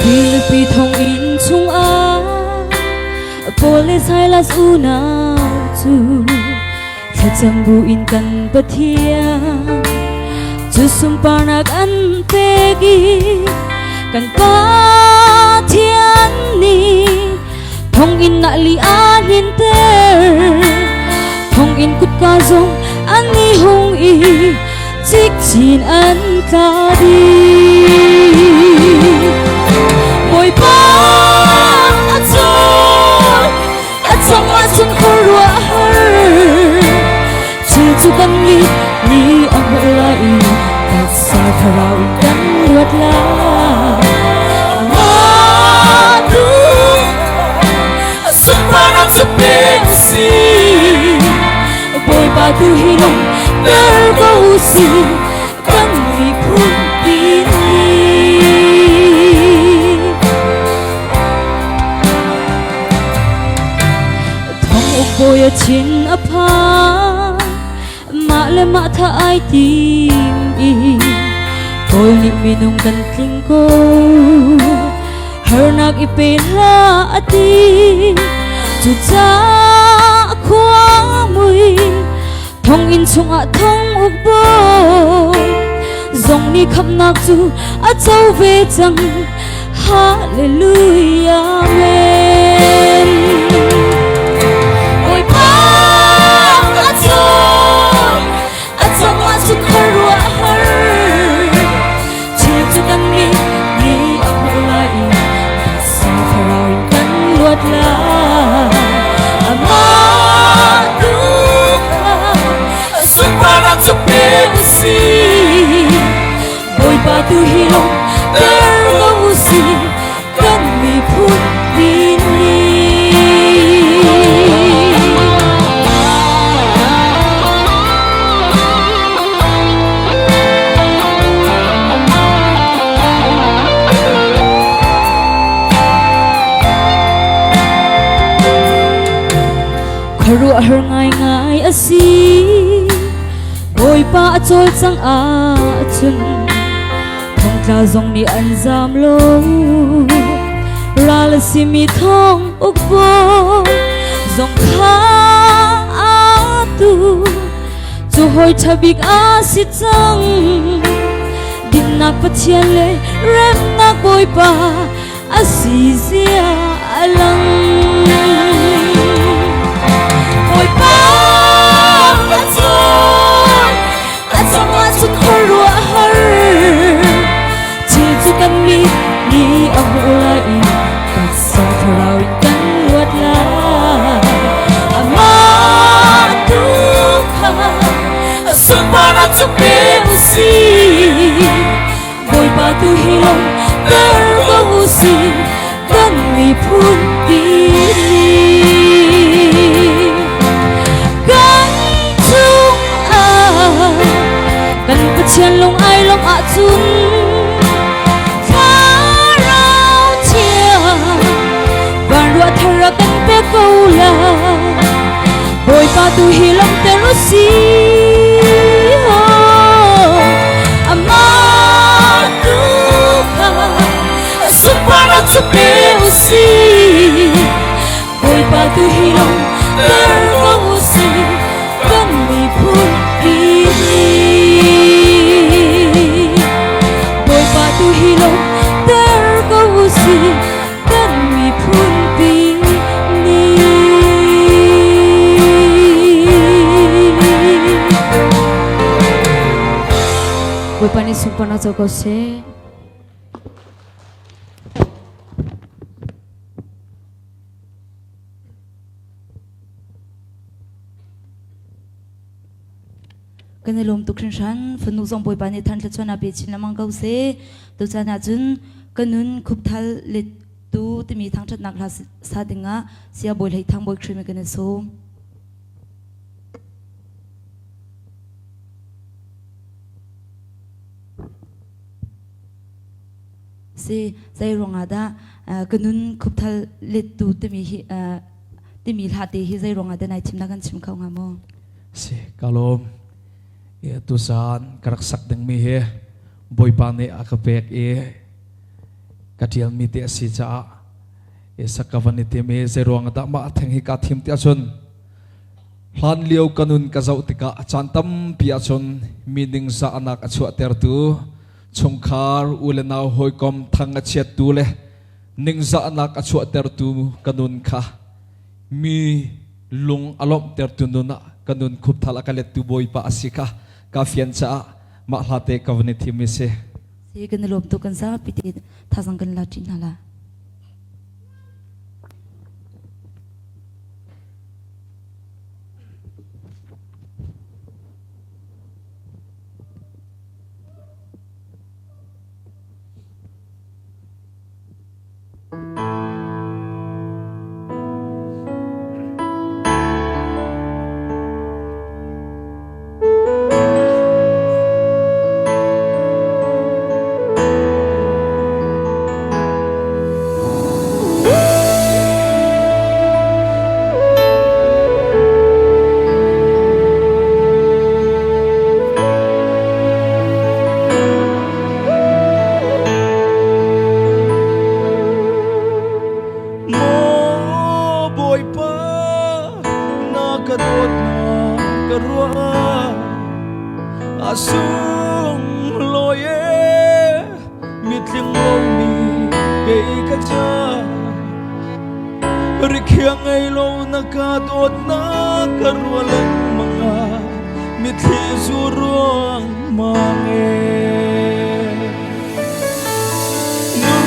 Philippi thonginn chungah Paul le Silas unau cu thlacam buin kan Pathian cu sunparnak an pek i kan Pathian nih thonginn ah li a hninter thonginn kutka zong an i hung i cikcin an tla dih. Bawipa tu hi lung ter ko usih kan miphun pi nih. Thong uk bawi a thin a phang mah le mah tha ai tim i Kawl nih minung kan tling ko harnak i pe hlah a ti cucaah khua mui thonginn chungah thong uk bawi zong nih khamhnak cu a co ve cang Hallelujah Amen Bawipa a cawn a cawng ah cu khuaruahhar thil cu kan mit nih a hmuh lai i taksa thlarau in kan luat lai amah tu kha sunparnak cu pe usih Bawipa tu hi lung ter ko usih kan miphun pi nih. Khuaruahhar ngaingai a si Bawipa a cawlcangh ahcun thongtla zong nih an zam lo. Ral a simi thong uk bawi zong kha atu cu hawi ṭha bik a si cang. Dinnak Pathian le remnak Bawipa a si zia a lang. Bawipa ka cawn, a cangah cun khuaruahhar thil cu kan mit nih a hmuh lai i taksa thlarau in kan luat lai. Amah tu kha sunparnak cu pe usih. Bawipa tu hi lawng ter ko usih kan miphun pi nih. Kan chungah kan Pathian lung ai lawmh ahcun Thlarau Thiang van ruah thar a kan pek ko lai. Bawipa tu hi lawmhter usih. Amah tu kha sunparnak cu pe usih. Bawipa tu hi lawmhter ko usih. Kan miphun pi nih. Bawipa tu hi lawmhter ko usih. Kan miphun pi nih. Bawipa nih sunparnak co ko seh. Kan i lawm tuk hringhran. Fanu zong Bawipa nih than thluachuah na pe chin lengmang ko seh. Tuchan ahcun ka nun khupthal lettu timi thangṭhatnak hla sa dingah Saya Bawi Hlei Thang Bawi Khrih kan i sawm. Si zei ruangah dah ka nun khupthal lettu timi hi timi hla te hi zei ruangah dah nai thim na kan chim kho hnga maw? Si ka lawm. Tuzaan ka rak sak dingmi hi Bawipa nih a ka pek i ka ṭialmi te a si caah sak ka van i tim i zei ruang dah mah theng hi kaa thim ti ahcun hlan lio ka nun ka zoh tikah a caan tampi ahcun mi ningzahnak a chuahtertu chungkhar u le nau hawikom thang a chiattu le ningzahnak a chuahtertu ka nun kha mi lung a lawmhtertu nun ah ka nun khupthal a ka lettu Bawipa a si kha ka fian caah mah hla te ka van i thim i si. Si kan i lawm tuk kan zapi te thazang kan la ṭi hna la. Maw Bawipa, na ka dawtnak ka ruah a sunglawi e, mitling lomi kei ka ca. Rikhiah ngei lo na ka dawtnak ka ruah lengmang ah mitthli zu ruangmang e. Nu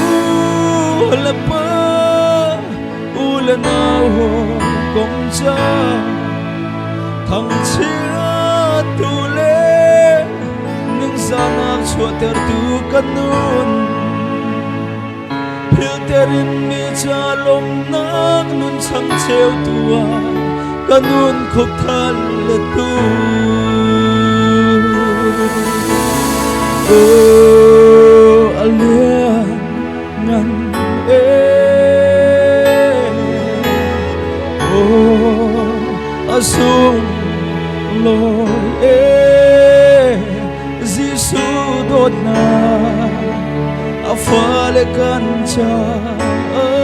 le pa, u le nau kom ca thangchiat tu le ningzahnak chuahtertu kan nun. Philter in mi ca lawmnak nun chang cheu tu ah ka nun khup thal le tu. Oh, a lian ngan e. Oh, a sung loi e. Jesuh dawtnak a fale kan caah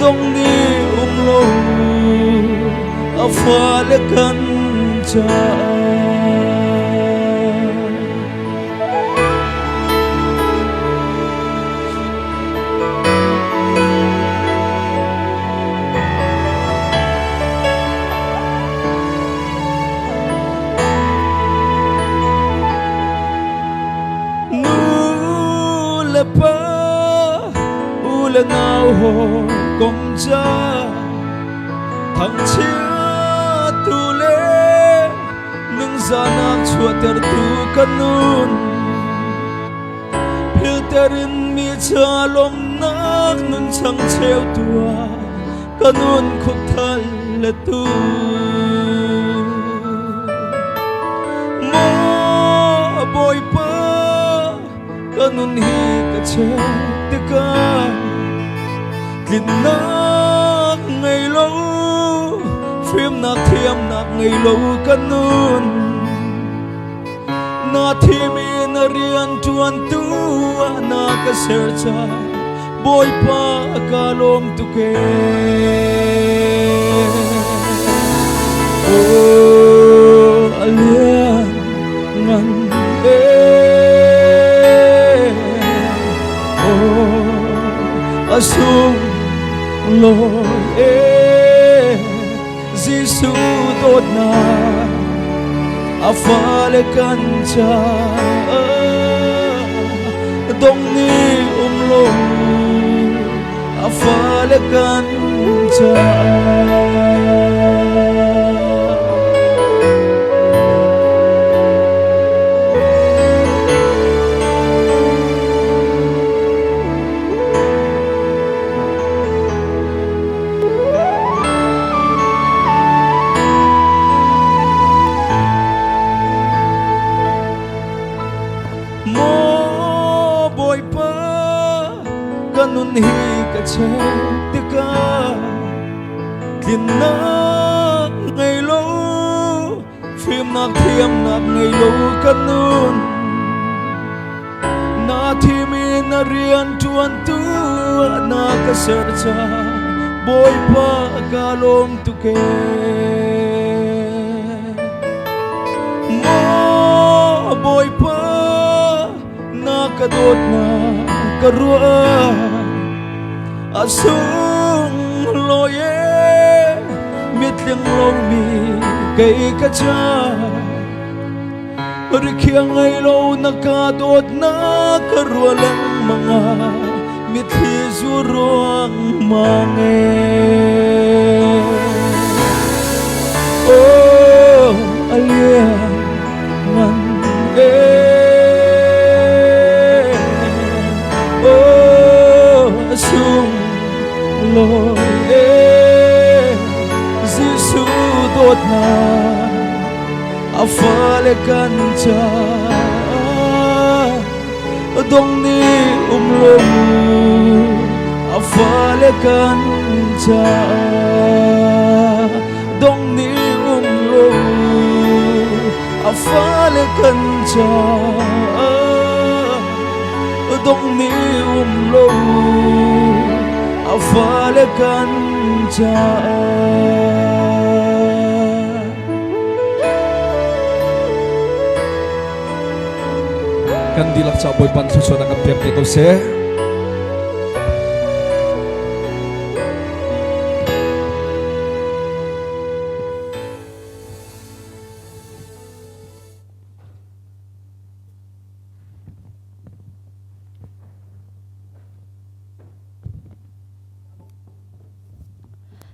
dong ni um lo a fale kan caah. Nu le pa, u le nau hawikom ca thangchiat tu le ningzahnak chuahtertu kan nun philter in mi ca lawmnak nun chang cheu tuah ka nun khup thal le tu. Maw Bawipa, ka nun hi ka chek tikah tlinnak ngei lo, fimnak thiamnak ngei lo ka nun na thimi na rian ṭuantu ah na ka ser ca Bawipa ka lawm tuk e. Oh, a lian ngan e. Oh, a sung lawi e. Jesuh dawtnak a fale kan caah dong ni um lo a fale kan caah. Maw Bawipa, ka nun hi ka chek tikah tlinnak ngei lo, fimnak thiamnak ngei lo ka nun na thimi na rian ṭuantu na ka ser ca Bawipa ka lawm tuk e. Maw Bawipa, na ka dawtnak ka ruah a sunglawi e, mitling lomi kei ka ca Rikhiah ngei lo na ka dawtnak ka ruah lengmang ah mitthli zu ruangmang e. Oh, a lian ngan e. Oh, a sung lawi e. Jesuh dawtnak a fale kan caah dong ni um lo a fale kan caah dong ni um lo a fale kan caah dong ni um lo a. fale kan caah. Kan dihlak caah Bawipa thluachuahnak kan pek te ko seh.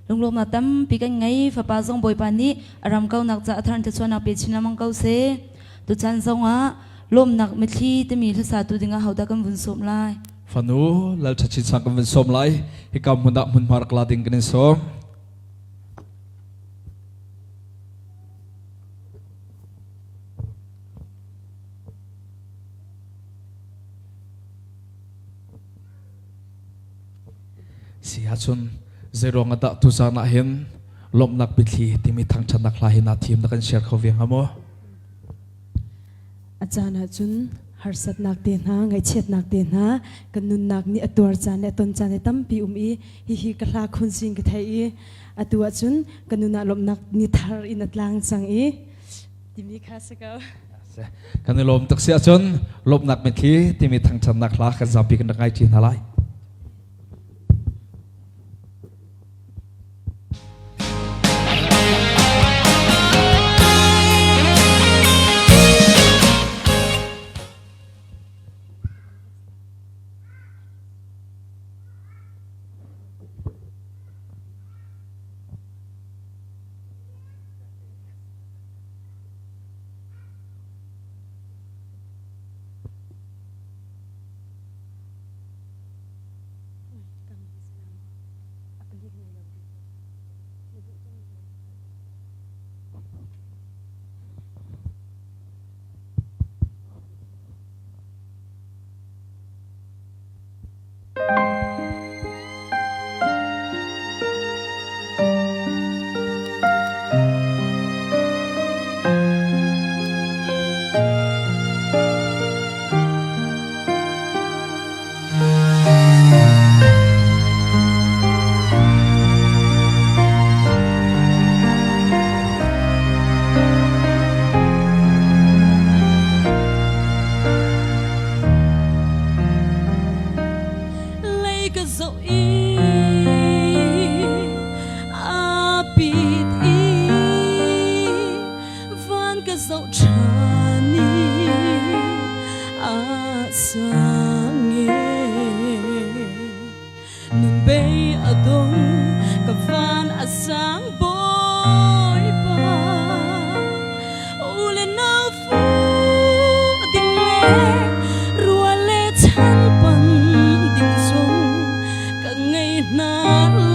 Lunglawmnak tampi kan ngei. Fapa zong Bawipa nih a ram kaunak ca a thar thluachuahnak pe chin lengmang ko seh. Tuchan zongah lawmnak mitthli timi hlasatu dingah hodah kan vun sawm lai? Fanu Lal Ṭha Chin Sang kan vun sawm lai. Hika hmun ah hmunhma rak la ding kan in sawm. Si ahcun zeiruang ah dah tuzaan ah hin lawmhnak biathli timi thangṭhatnak hla hi naa thim na kan share kho ve hnga maw? A caan ahcun harsatnak te hna, ngaihchiatnak te hna kan nunnak nih a tuar caan le a ton caan hi tampi um i hihi ka hla khun sin ka thei i atu ahcun ka nun ah lawmhnak ni thar in a tlang cang i timi kha si ko. Kan i lawm tuk si ahcun lawmhnak mitthli timi thangṭhatnak hla kan zapi kan rak ngai ṭi hna lai. Lei ka zoh i a pit i van ka zoh ṭhan i a sang e nun bei a dong ka van a sang Bawipa u le nau fu ding le rual le chan pang ding zong ka ngei hna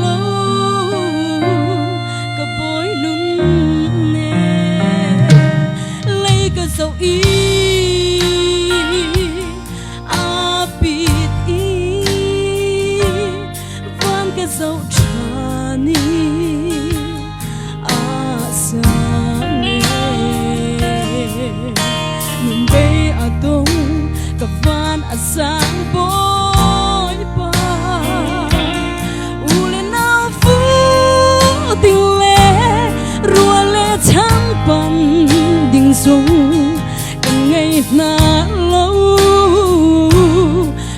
lo ka bawi nun ne lei ka zoh i a pit i van ka zoh ṭhan i a sang e nun bei a dong ka van a sang Bawipa u le nau fu ding le rua le chang pang ding zong kan ngei hna lo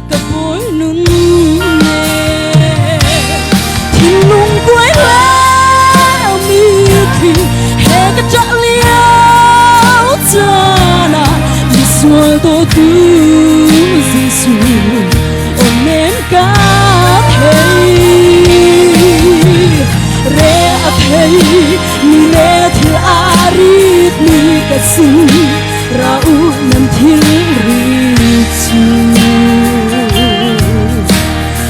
ka bawi nun ne thinlung kuai la mi khi he ka ṭah lio caan ah misual dawtu Jesuh aw nem ka thei re a thei mi le thil a rit mi ka sin ra u nan thil ri cu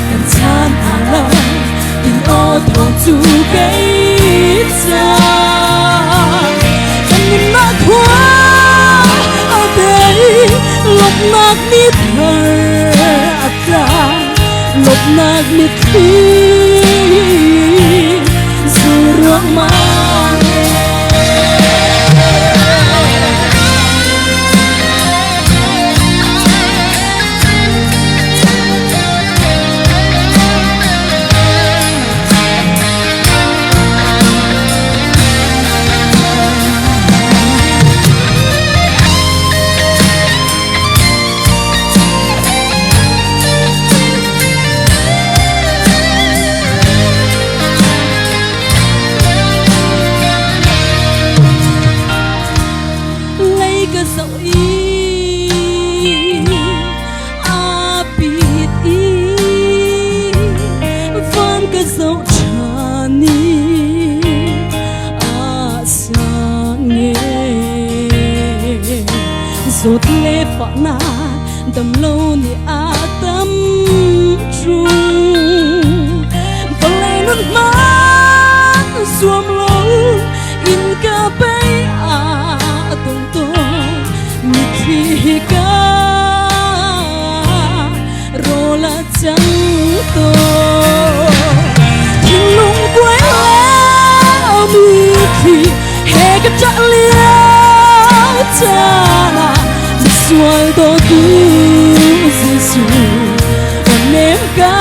kan chan a lo tin aw thawng cu kei ca kan nunnak khua a dei lawmhnak ni thar a tla lawmhnak mitthli zu ruangmang. Dam lo ni a tam trung Vawlei nun hman zuam lo in ka bei a tung tawn Mitthli hi ka rawl a cang tawn Thinlung kuai la mitthli he ka ṭah lio caan ah misual dawtu Jesuh nem ka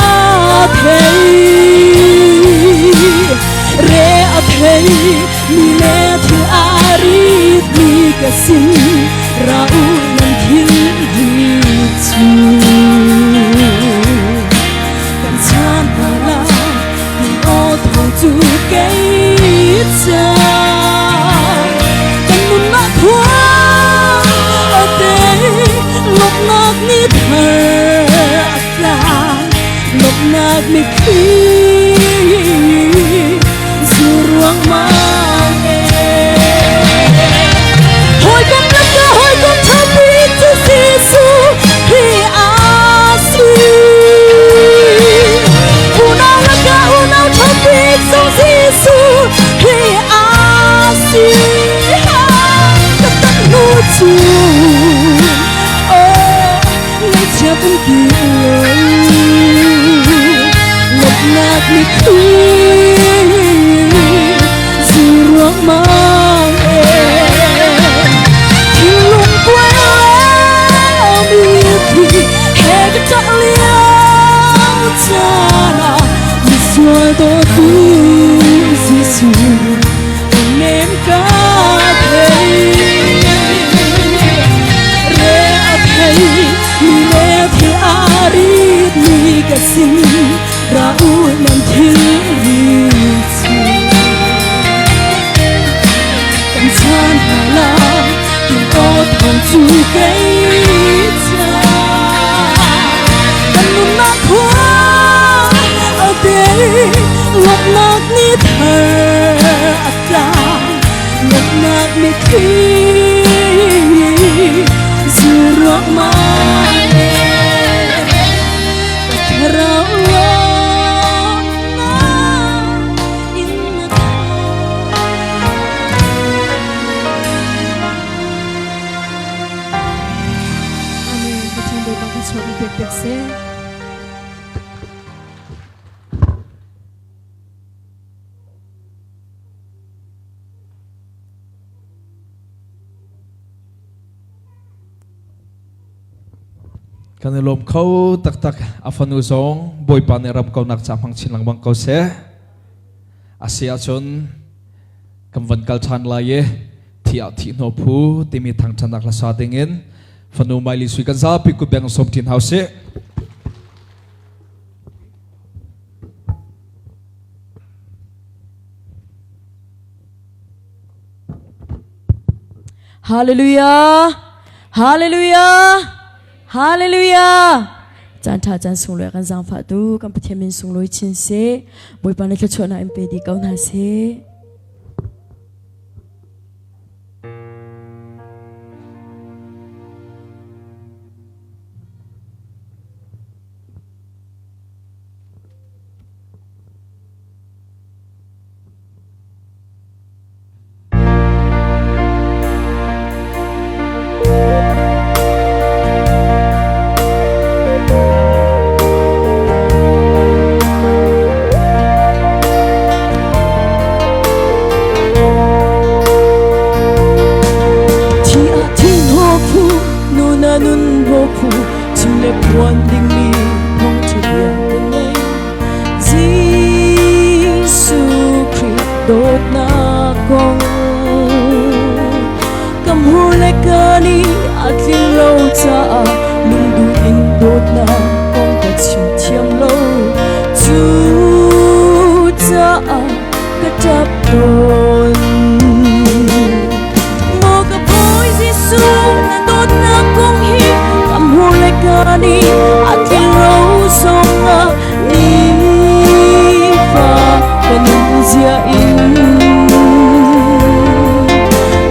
thei re a thei mi le thil a rit mi ka sin ra u nan thil rit chu kan chan hna la tin aw thawng cu kei ca kan nunnak khua a te lawmhnak ni thar a tlang lawmhnak mitthli zu ruangmang e hawikom lakah hawikom ṭha bik cu Jesuh hi a si unau lakah unau ṭha bik zong Jesuh hi a si ka tan hnu cu oh ngaihchia um ti lo lawmhnak mitthli zu ruangmang e thinlung kuai mitthli he ka ṭah lio caan ah misual dawtu Jesuh nem ka thei re a thei mi le thil a rit mi ka sin ra u nan thil rit chu kan chan hna la tin aw thawng cu kei cha kan nunnak khua a te lawmhnak ni thar a tlang lawmhnak mitthli zu ruangmang e ka thlarau lawmhnak in na Amen. Pathian Bawipa kan chuah mi pek pek seh. Kan i lawm kho taktak. A fanu zong Bawipa nih ram kaunak ca hmang chin lengmang ko seh. A si ahcun kan van kal ṭhan lai i thi ah thih hno phu timi thangṭhatnak hla sa dingin fanu Maili Sui kan zapi kutbeng sawm ṭin hau sih. Hallelujah! Hallelujah! Hallelujah! Caan ṭha caan sunglawi kan zaangfah tu kan Pathian min sunglawi chin seh. Bawipa na thluachuahnak in pe dih ko hna seh. Thi ah thin ho phu nu na nun ho phu chim le phuan dingmi thawngṭha bia kan ngei Jesuh Khrih dawtnak kong ka hmur le ka nih a tlin lo caah lungduh in dawtnak kong ka chim thiam lo cu caah ka ṭap tawn Maw ka Bawi Jesuh na dawtnak kong hi ka hmur le ka nih a tlin lo zongah nifa ka nunzia in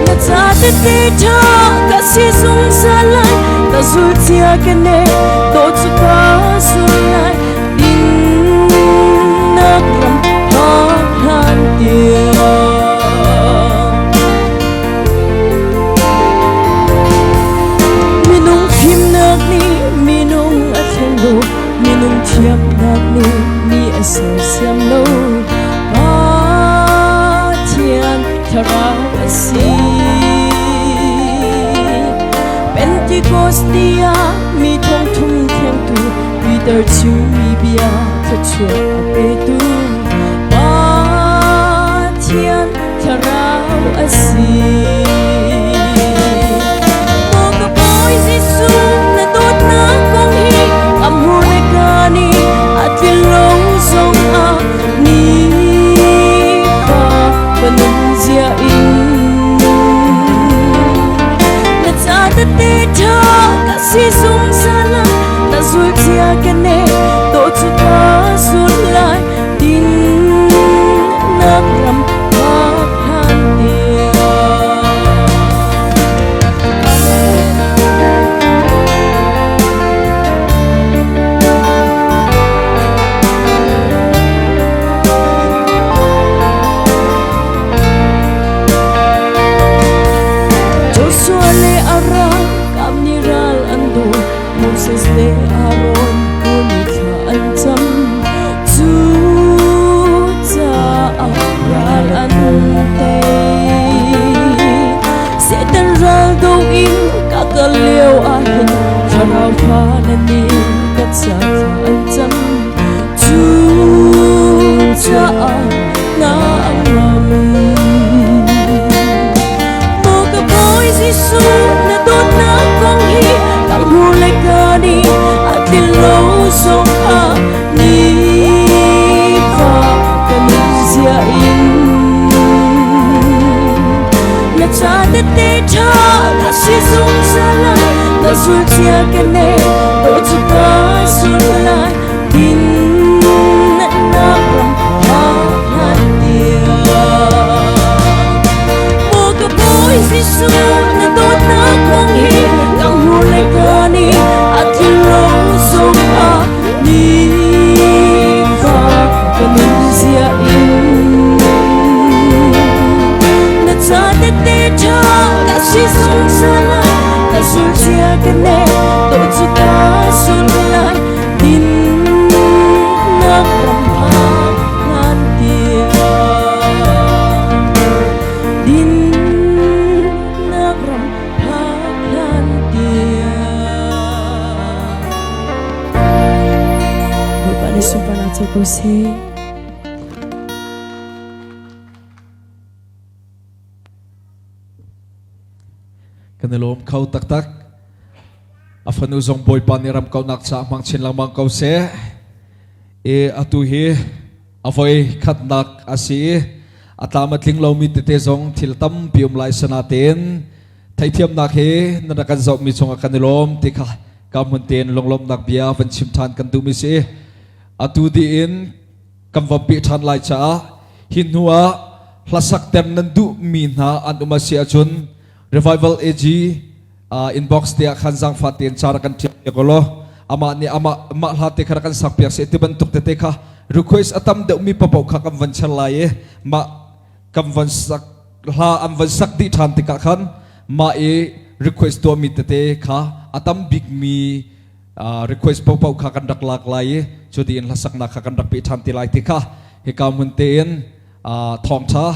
na ca tete ṭha ka si zungzal lai. Na zul cia ka ne to cu ka zul lai Dinnak ram phak hlan tiang. Minung fimnak nih minung a thleng lo, minung thiamnak nih mi a sersiam lo. Pathian thlarau a si. Pentecost ni ah mi thongthum thlengtu Peter chimmi bia thluachuah a petu Pathian thlarau a si. Maw ka Bawi Jesuh na dawtnak kong hi ka hmur le ka nih a tlin lo zong ah nifa ka nun zia in na ca tete ṭha ka si zungzal ah na zul cia ka ne to cu ka zul lai dinnak ram phak hlan tiang. Joshua le Aram kam ni ral an do Moses le Aaron hmun thla an cam cu caah ral an tei Satan ral do in ka kal lio ah hin thlarau fa na ni ka ca thla an cam cu caah na ngam Maw ka Bawi Jesuh na dawtnak kong hi ka hmur le ka nih a tlin lo zong ah nifa ka nun zia in na ca tete ṭha ka si zungzal lai na zul cia ka ne to cu ka zul lai dinnak ram phak hlan tiang Maw ka Bawi Jesuh na dawtnak kong hi ka hmur le ka nih a tlin lo zong ah nifa ka nun zia in na ca tete ṭha ka si zungzal lai ka zul cia ka ne to cu ka zul lai dinnak ram phak hlan tiang dinnak ram phak hlan tiang Bawipa nih sunparnak co ko seh. Kan i lawm kho taktak. A fanu zong Bawipa nih ram kaunak caah hmang chin lengmang ko seh. I atu hi a voi khatnak a si i a tlam a tling lomi tete zong thil tampi um lai sanatein theithiamnak hi na rak kan zohmi chungah kan i lawm ti kha ka hmun tein lunglawmhnak bia van chim ṭhan kan duhmi si. Atu diin kan van peh ṭhan lai caah hi hnu ah hlasak ter nan duhmi hna an um a si ahcun Revival AG inbox te ah khan zaangfah tein ca rak kan ṭial piak law amah nih amah mah hla te kha rak kan sak piak seh ti bantuk tete kha request a tam deuhmi paoh kha kan van cher lai i mah kan van sak hla an van sak dih ṭhan tikah khan mah i request tuahmi tete kha a tam bikmi request paohpaoh kha kan rak lak lai i cu tiin hlasaknak kha kan rak peh ṭhan te lai ti kha hika hmun tein thawngṭha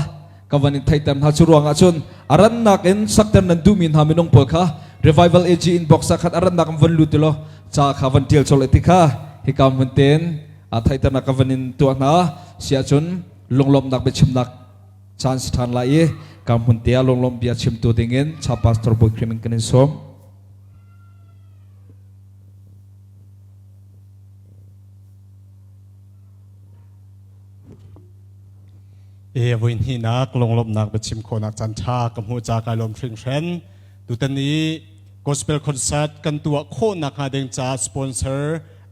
ka van in theihter hna. Cu ruangah cun a rannak in sakter nan duhmi hna minung pawl kha Revival AG inbox ah khan a rannak in van lut law ca kha van ṭial colh ti kha hika hmun tein theihternak ka van in tuah hna. Si ahcun lunglawmhnak biachimnak caan si ṭhan lai i ka hmun te ah lunglawmh bia chimtu dingin cha pastor Bawi Krim in kan in sawm. E voi hnihnak lunglawmhnak biachim khawhnak caan ṭha ka hmuh ca kai lawm hringhran. Tutan i gospel concert kan tuah khawhnak hnga ding ca sponsor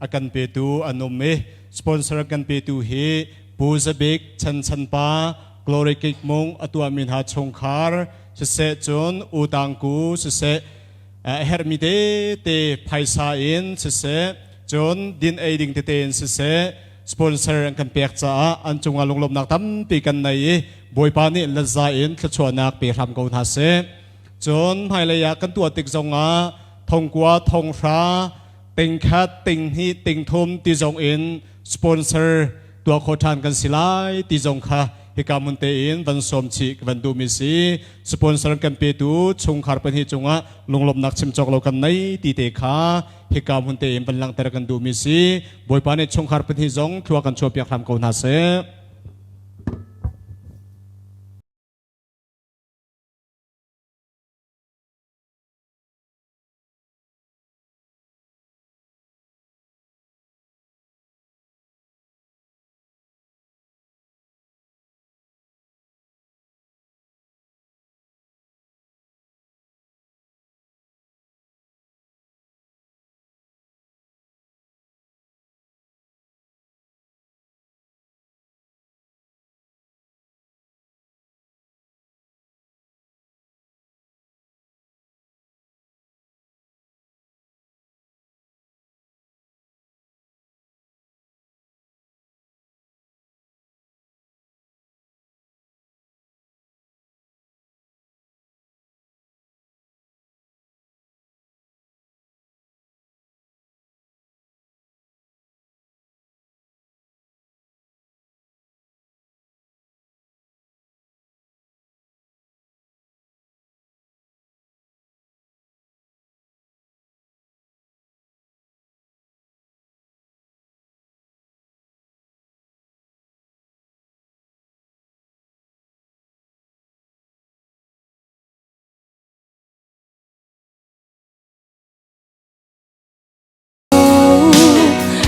a kan petu an um i sponsor kan petu hi Pu Zabik Chan Chan Pa Glory Kik Mung a tuahmi hna chungkhar siseh, cun U Tang Ku siseh. A herhmi tete phaisa in siseh, cun din ei ding tete in siseh, sponsor an kan pek caah an cungah lunglawmhnak tampi kan nei i Bawipa nih laza in thluachuahnak pe hram ko hna seh. Cun hmailei ah kan tuah tik zongah thongkua thonghra tingkhat tinghnih tingthum ti zong in sponsor tuah khawh ṭhan kan si lai ti zong kha hika mun tein van sawm chih ka van duhmi si. Sponsor kan petu chungkhar pahnih cungah lunglawmhnak chim cawk lo kan nei ti te kha hika hmun tein van langhter kan duhmi si. Bawipa nih chungkhar pahnih zong thlua kan chuahpiak hram ko hna seh.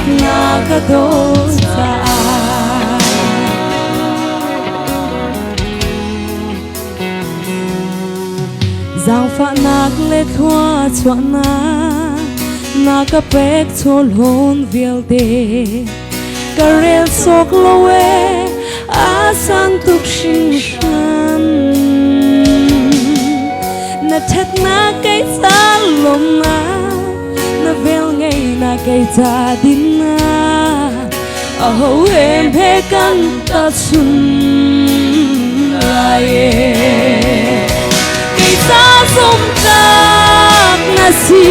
Na ka dawt caah Zaangfahnak le thluachuahnak na ka pek chawlhawn vialte ka rel sawk lo e a sang tuk hringhran na ṭhatnak kei ca lawmnak na vel ngei na kei ca dinnak aho hem he kan ta chun lai e kei ca zumtlak na si.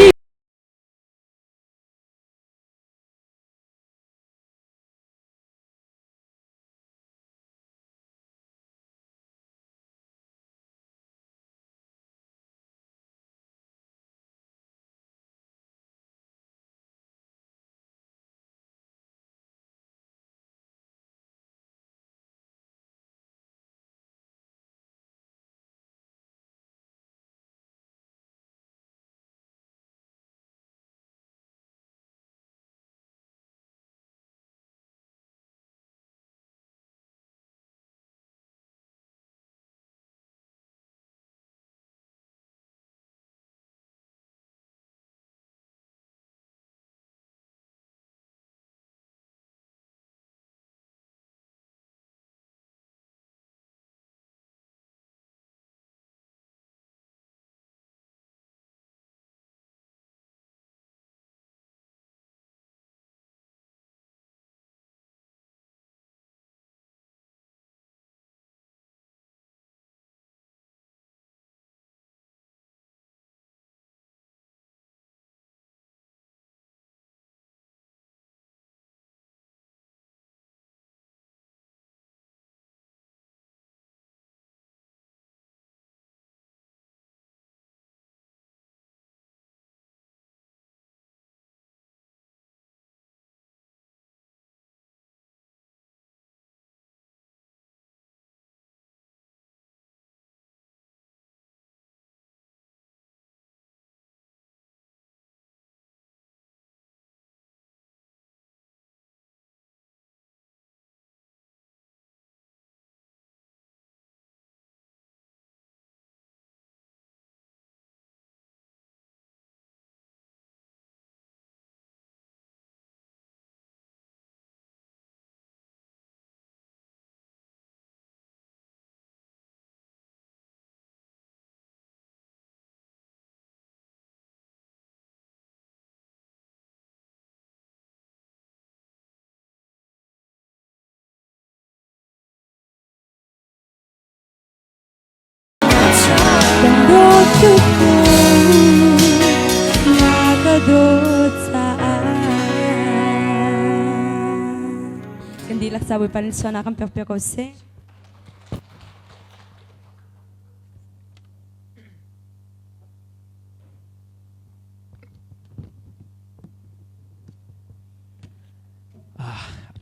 dihlak ca Bawipa nih sualnak kan pek piak ko seh.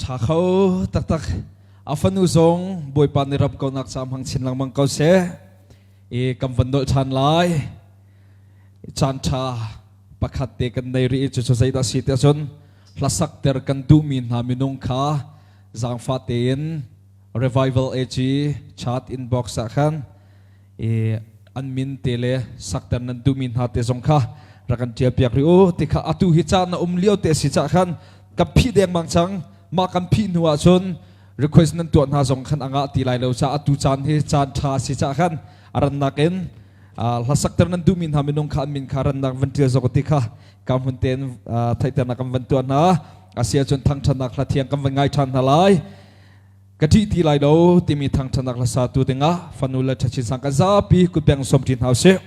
Ṭha kho taktak. A fanu zong Bawipa nih ram ko nak ca hmang chin lengmang ko seh. I kan van nolh ṭhan lai. Caan ṭha pakhat te kan nei rih i cucu zeidah si tiah cun hlasak ter kan duhmi hna minung kha zaangfah tein Revival AG chat inbox ah khan i an min te le sakter nan duhmi hna te zong kha rak kan ṭial piak rih u ti kha atu hi caan na um lio te si cah khan kan phih dengmang cang. Mah kan phih hnu ah cun request nan tuah hna zong khan angah ti lai lo ca atu caan hi caan ṭha si cah khan a rannak in hlasakter nan duhmi hna minung kha an min kha rannak van ṭial zok ti kha ka hmun tein theihternak kan van tuah hna. Asia cun thangṭhatnak hla thiang kan van ngai ṭhan hna lai. Ka ṭih ti lai lo timi thangṭhatnak hla satu dingah fanu le ṭhachin sang kan zapi kutbeng sawm ṭi hna usih.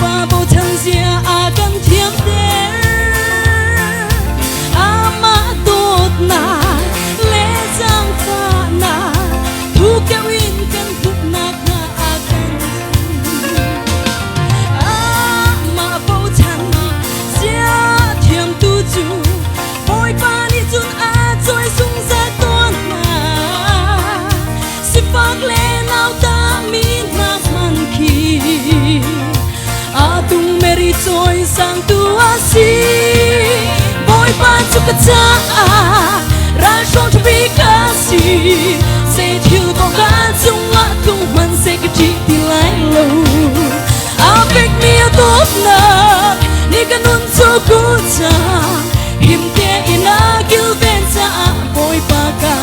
Bawipa bochan zia a kan thiamter. Amah dawtnak le zaangfahnak thuk deuh in kan hmuhnak hnga a kan Amah bochan zia thiamtu cu Bawipa nih cun a cawi zungzal tawn hna. Sifak le nauta mi hna hmanh khi a tung meri cawi sangtu a si. Bawipa cu ka caah ralhruang ṭha ka si. Zei thil paoh ka cungah tlung hmanh seh ka ṭih ti lai lo. A fekmi a dawtnak nih ka nun cu ku caah him tein a kilven caah Bawipa ka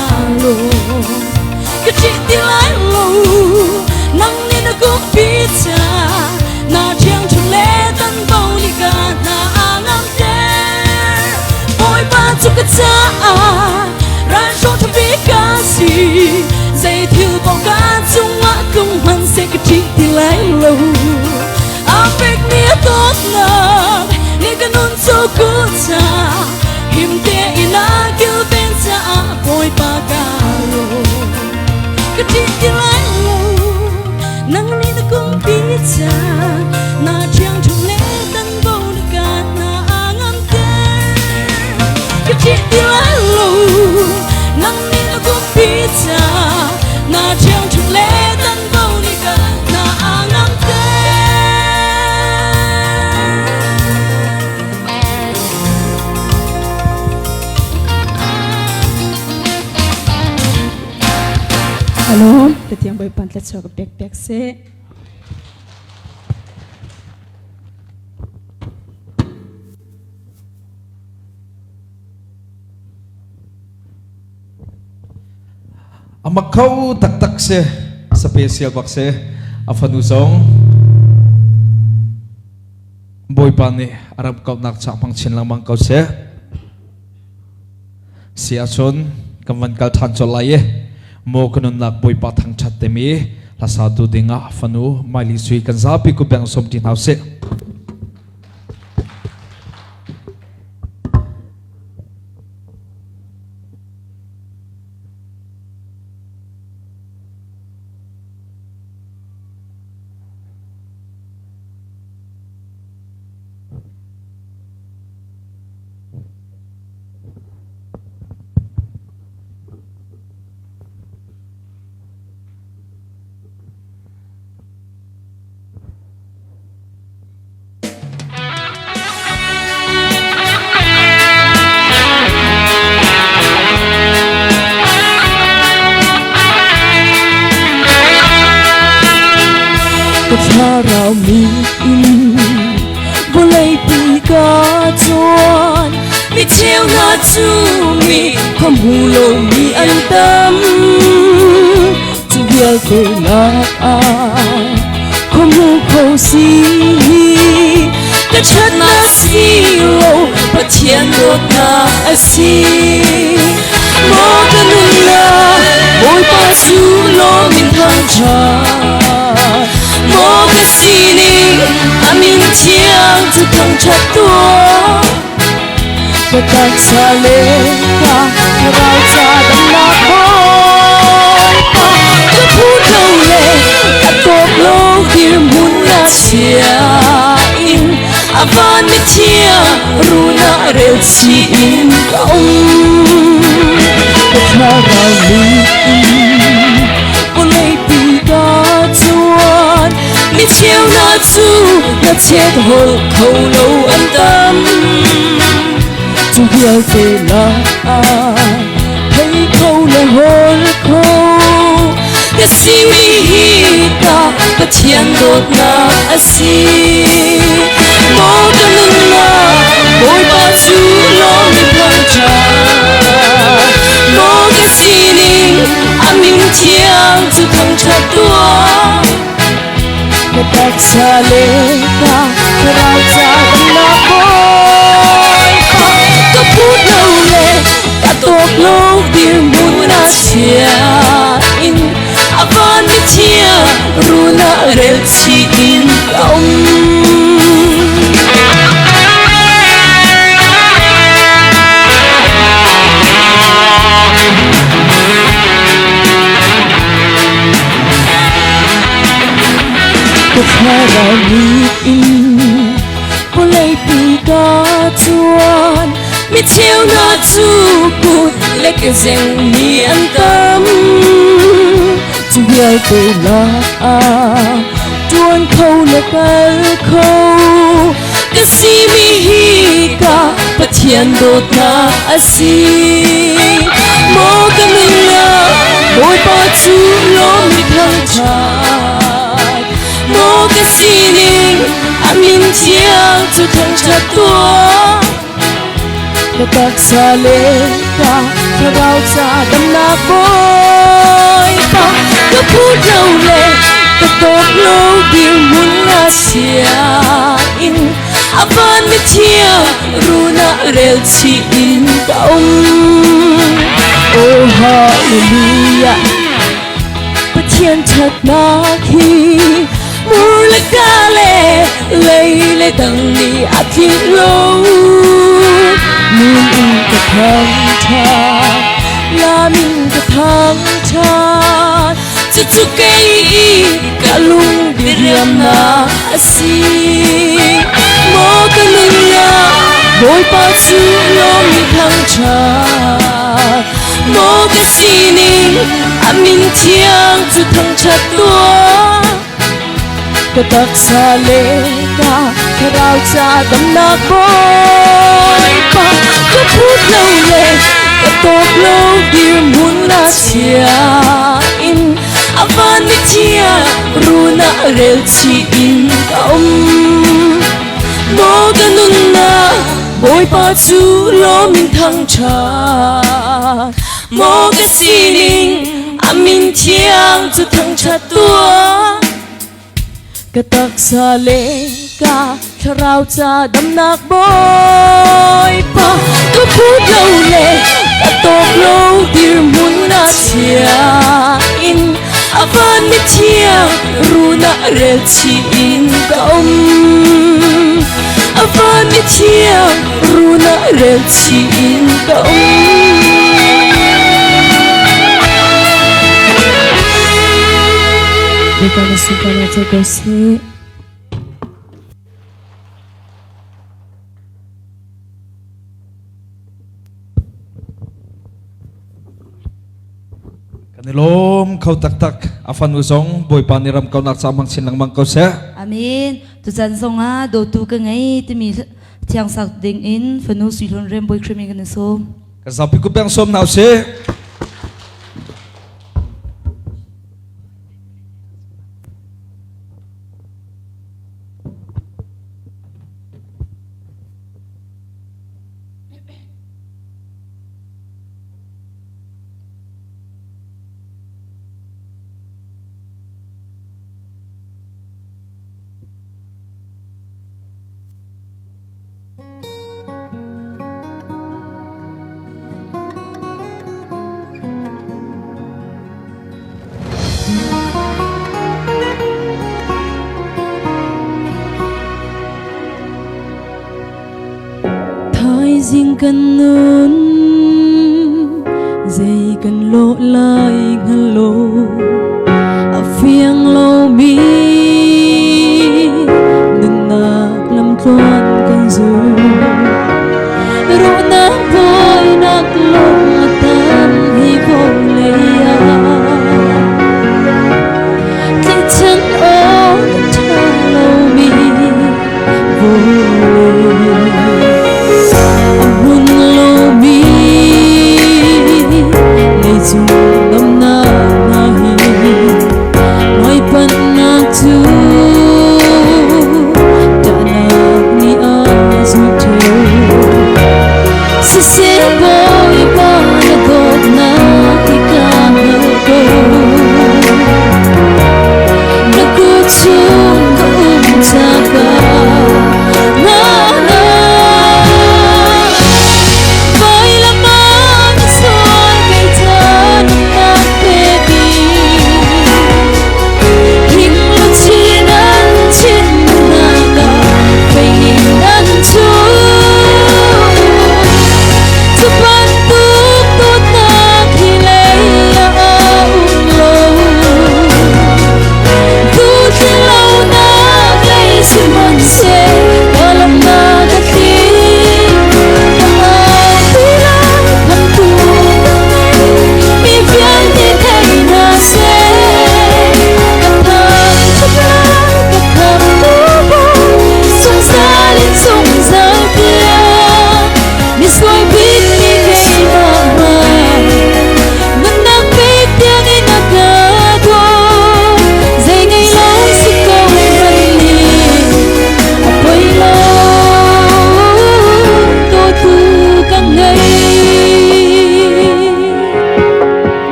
lawm. Ka ṭih ti lai lo, nang nih na kumpi caah na ṭhiangṭhunh le tanbo nih ka hna a ngamter. Bawipa cu ka caah ralhruang ṭha bik ka si. Zei thil paoh ka cungah tlung hmanh seh ka ṭih ti lai lo. A fekmi a dawtnak nih ka nun cu ku caah him tein a kilven caah Bawipa ka lawm. Ka ṭih ti lai lo, nang nih na kumpi caah na ṭhiangṭhunh le tanbo nih ka hna a ngamter. Ka ṭih ti lai lo, nang nih na kumpi caah na ṭhiangṭhunh le tanbo nih ka hna a ngamter. Hello, Pathian Bawipa thlachuak pek pek seh. Amak kho taktak si. Special bak si. A fanu zong Bawipa nih a ram kauhnak chak hmang chin lengmang ko seh. Si ahcun kan van kal ṭhan colh lai i maw ka nunnak Bawipa thangṭhat timi hlasa tu dingah fanu Miley Sui kan zapi ku beng som ti hna usih. Ka thlarau mi in vawleipi ka chuan mi cheu hna cu mi khua hmu lomi an tam cu vialte nak ah khua hmu kho si hi ka ṭhatnak si lo Pathian dawtnak a si maw ka nunnak Bawipa cu lawm in thangṭhat maw ka sining a min thiang cu thangṭhat tuah ka taksa le ka thlarau ca damnak Bawipa ka phut lo le ka tawk lo dirhmun na chia in a van mi thiang runa rel chih in ka um ka thlarau mi in vawleipi ka chuan mi cheu hna cu na chet holh kho lo an tam cu vialte lakah thei kho le hol kho ka simi hi ka Pathian dawtnak a si maw ka nunnak Bawipa cu lawm mi thangṭhat maw ka sining a min thiang cu thangṭhat tuah ka taksa le ka thlarau ca damnak Bawipa ka phut lo le ka tawk lo dirhmun ah chia in a van mi thiang run ah rel chih in ka um. Thlarau mit in vawleipi ka cuan. Mi cheu hna cu kut le ke zengmi an tam. Cu vialte lakah ṭuan kho le kal kho ka simi hi ka Pathian dawtnak a si. Maw ka nunnak Bawipa cu lawm i thangṭhat. Maw ka sining a min thiang cu thangṭhat tuah. Ka taksa le ka thlarau ca damnak Bawipa ka phut lo le ka tawk lo dirhmun na sia in a van mi thiang run ah rel chih in ka um. Oh hallelujah, Pathian ṭhatnak hi mur le ka le lei le dang nih a tlinh lo. Min in ka thangṭhat, lam in ka thangṭhat, cucu kei i ka lung diriamnak a si. Maw ka nunnak Bawipa cu lawm i thangṭhat. Maw ka sining a min thiang cu thangṭhat tuah. Ka taksa le ka thlarau ca damnak Bawipa ka phut lo le ka tawk lo dirhmun na chia in a van mi thiang run ah rel chih in ka um. Maw ka nunnak Bawipa cu lawm in thangṭhat. Maw ka sining a min thiang cu thangṭhat tuah. Ka taksa le ka thlarau ca damnak Bawipa ka phut lo le ka tawk lo dirhmun na chia in a van mi thiang run ah rel chih in ka um. A van mi thiang run ah rel chih in ka um. Bawipa na sunparnak co ko seh. Kan i lawm kho taktak. A fanu zong Bawipa nih ram kaunak ca hmang chin lengmang ko seh. Amen. Tuchan zongah dawtu ka ngei timi thiang sak ding in fanu Sui Hlun Rem Bawi Khrih min kan i sawm. Kan zapi kut beng sawm hna usih. Thaizing kan nun zei kan lawh lai hngal lo, a fiang lomi nunnak lamtluan kan zul. Ruahnak buainak lawng a tam hi vawlei ah, tlaihchan awk a ṭha lomi vawlei, a hmun lomi leicung damnak hna hi hmaipanhnak cu.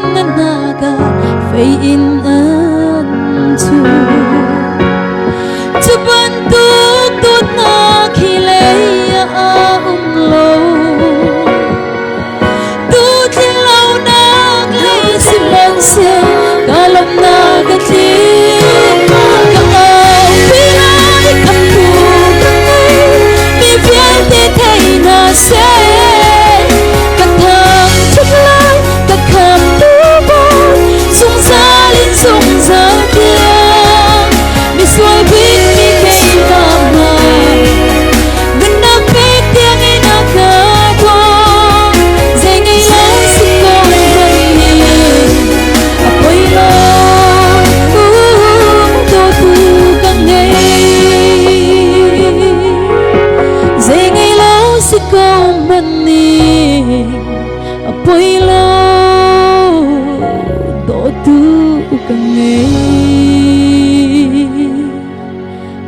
Na hna ka fei in an chu. Cu bantuk dawtnak hi lei ah um lo. Tu tlin lonak lei sihmanhseh ka lawmhnak a tling. Ka aupi lai khamhtu ka ngei, mi vialte thei hna seh. Ka thangṭhat lai, ka khamhtu Bawi, zungzal in zungzal tiang. Misual bik mi keimah hmanh, nunnak pek tiangin a ka dawt. Zei ngei lo si ko hmanh nih a poi lo, dawtu ka ngei. Zei ngei lo si ko hmanh nih a poi lo, dawtu ka ngei.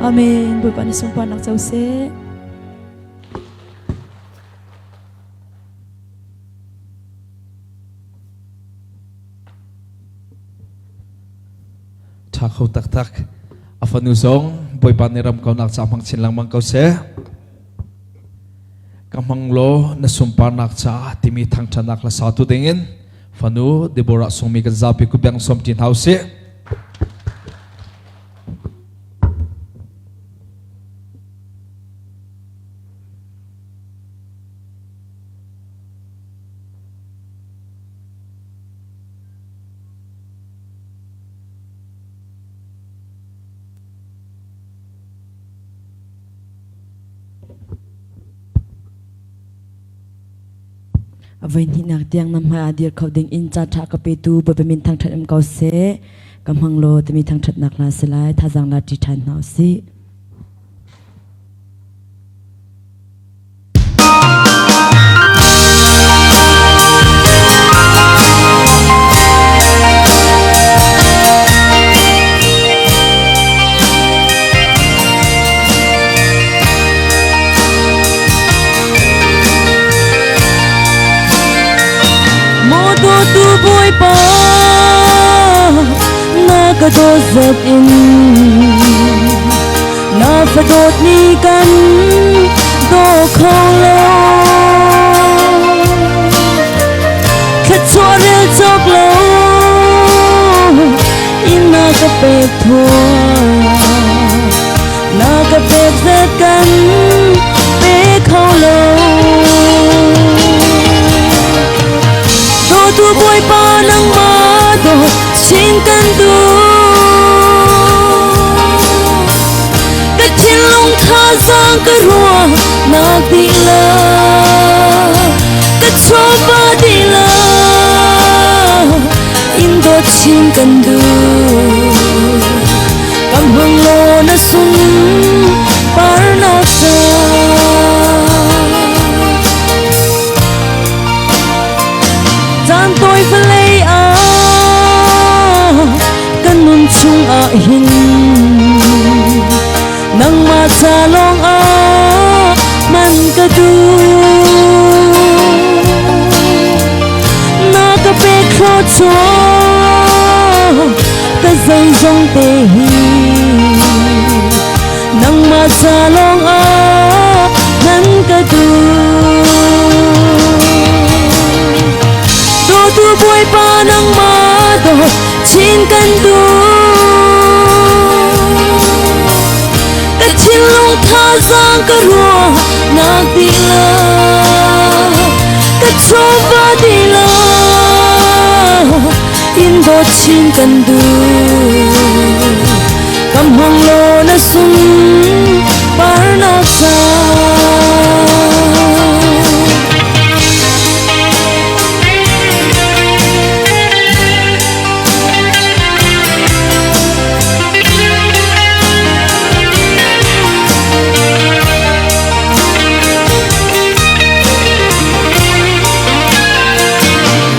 Amen. Bawipa nih sunparnak co seh. Tha kho taktak. A fanu zong Bawipa nih ram kaunak ca hmang chin lengmang ko seh. Ka hmang law na sunparnak ca timi thangṭhatnak hla satu dingin fanu Deborah Sungmi kan zapi ku beng som ti hna usih. A voihnihnak tiang na hmai ah dir kho ding in caan ṭha ka petu Bawipa min thangṭhat um ko seh. Ka hmang law timi thangṭhatnak hla si lai. Thazaang la ṭi ṭhan hna usih. Maw dawtu Bawipa na ka dawt zat in na fa dawt ni kan daw kho lo thluachuah rel cawk lo in na ka pek thua na ka pek zat kan pe kho lo dawtu Bawipa nangmah dawt chin kan duh ka thinlung thazaang ka ruah nak dihlak ka chawva dihlak in dawt chin kan duh Kam hmang law na sun parnak ca Caan tawi vawlei ah kan nun chung ah hin nangmah ca lawng ah man ka duh na ka pek thluachuah ka zeizong te hi nangmah ca lawng ah nan ka duh dawtu Bawipa nangmah dawt chin kan duh ka thinlung thazaang ka ruah nak dihlak ka chawva dihlak in dawt chin kan duh kam hmang law na sun parnak ca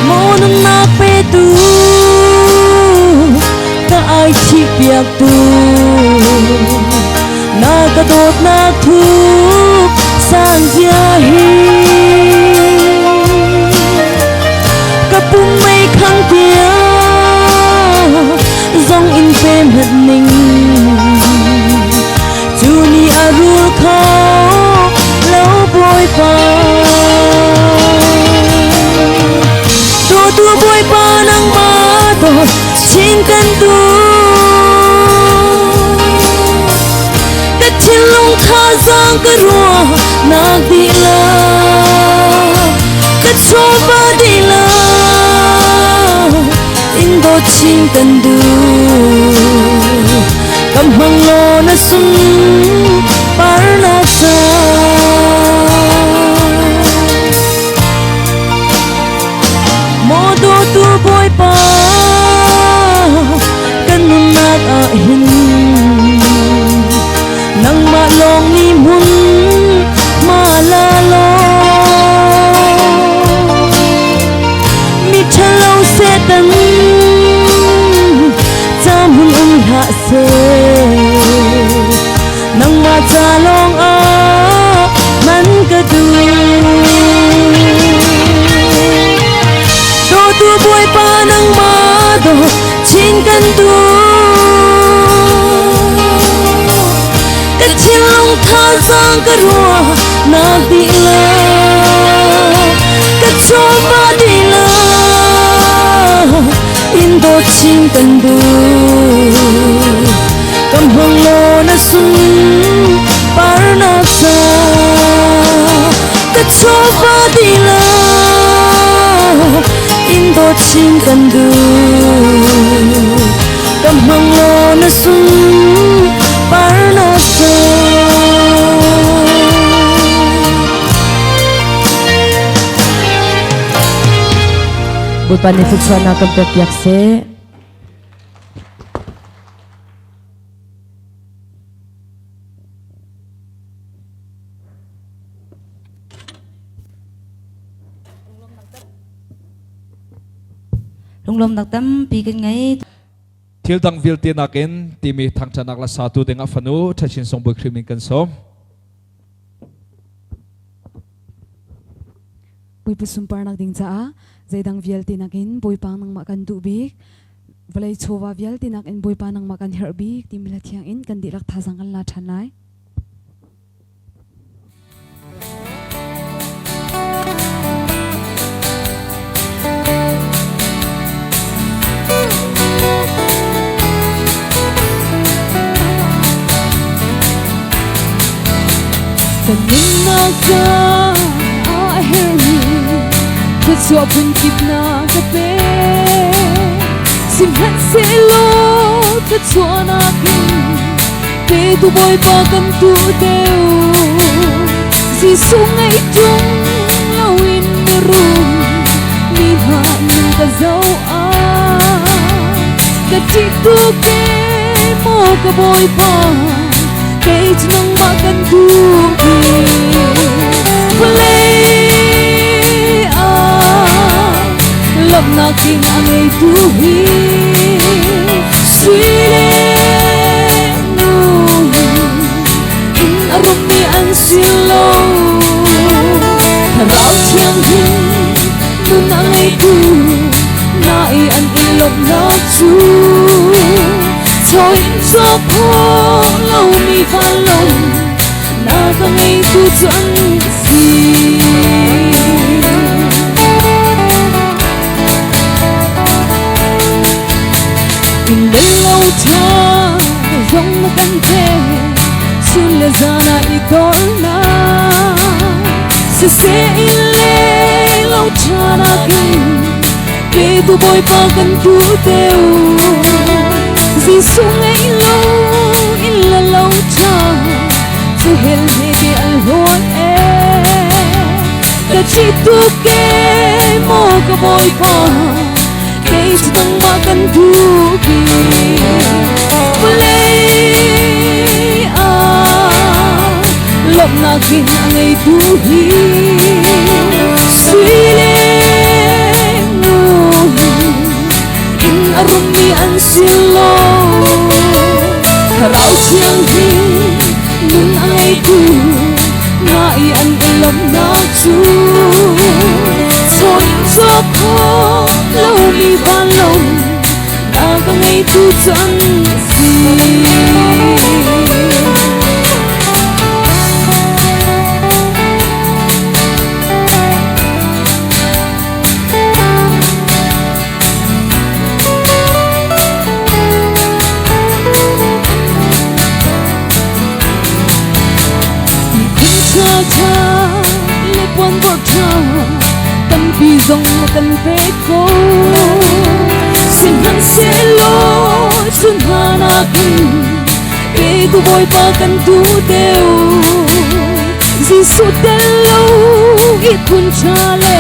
Maw nunnak petu ka ai thih piaktu na ka dawtnak thuk san zia hi ka pum mei khang tiang that ning Cu ni a rul kho lo Bawipa Dawtu Bawipa nangmah dawt chin kan duh Ka thinlung thazaang ka ruah nak dihlak Ka chawva dihlak in dawt chin kan duh Kam hmang law na sun parnak ca Maw dawtu Bawipa kan nunnak ah hin nangmah lawng nih hmun ma la law mi ṭhalo Satan ca hmun um hlah seh nangmah ca lawng ah man ka duh Dawtu Bawipa nangmah daw chin kan duh Ka thinlung thazaang ka ruah nak dihlak Ka chawva dihlak in dawt chin kan duh Kam hmang law na sun parnak ca Ka chawva dihlak in dawt chin kan duh Kam hmang law na sun parnak ca. Bawipa nih thluachuahnak kan pekpiak seh. Lunglawmnak tampi kan ngei. Thil dang vialte nakin timi thangṭhatnak la satu ding a fanu Ṭhachin Song Bawi Khrih min kan sawm. Bawipa sunparnak ding caah zeidang vialte nakin Bawipa nangmah kan duh bik vawlei chawva vialte nakin Bawipa nangmah kan herh bik timi hla thiang in kan dihlak thazaang kan la ṭhan lai. Kan nunnak caah a herhmi thluachuah phunkip na ka pek. Sihmanhsehlaw thluachuahnak in petu Bawipa kan duh deuh. Jesuh ngeih ṭung loin mirum mi hna nun ka zoh ah ka ṭih tuk e maw ka Bawipa kei cu nangmah kan duh bik. Vawlei ah lawmhnak ding a ngeitu hi sui le ngun in a rummi an si lo. Thlarau Thianghlim nun a ngeitu na i an i lawmhnak cu chaw in cawk khawh lomi vanlawng na ka ngeitu cu an si. In le lo ṭha zong na kan pek chun le zan ah i dornak siseh in le lo ṭha nakin petu Bawipa kan duh deuh. Jesuh ngeih lo in le lo ṭha cu hel he ti al hlawn e ka ṭih tuk e maw ka Bawipa kei cu nangmah kan duh bik. Vawlei ah lawmhnak in a ngeitu hi sui le ngun in a rummi an si lo. Thlarau Thianghlim nun a ngeitu na i an i lawmhnak cu chaw in cawk khawh lomi vanlawng na ka ngeitu cu an si. Tampi zong na kan pek ko sihmanhsehlaw chun hna nakin petu Bawipa kan duh deuh Jesuh tel lo ihkhun ṭha le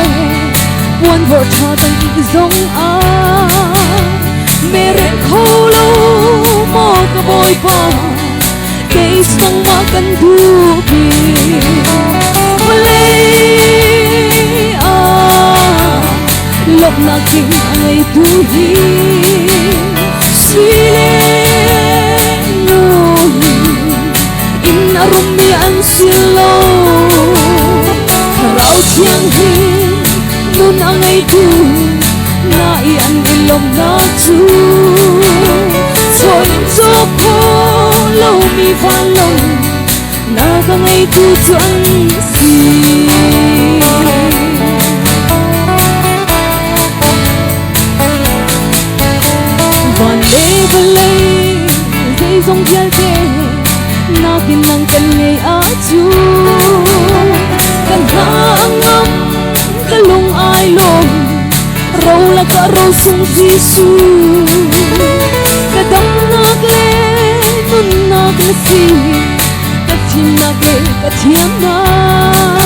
puanvor ṭha kan ih zong ah mereng kho lo maw ka Bawipa kei nangmah kan duh bik vawlei ah lawmhnak king a ngeitu hi sui le ngun in a rummi an si lo thlarau thianghlim nun a ngeitu na i an i lawmhnak cu chaw in caw kho lomi vanlawng na ka ngeitu cu an si. Van le vawlei zeizong vialte nakin nang kan ngei ahcun kan hna a ngam ka lung ai lawm ro lakah ro sung Jesuh ka damnak le nunnak na si ka fimnak le ka thiamnak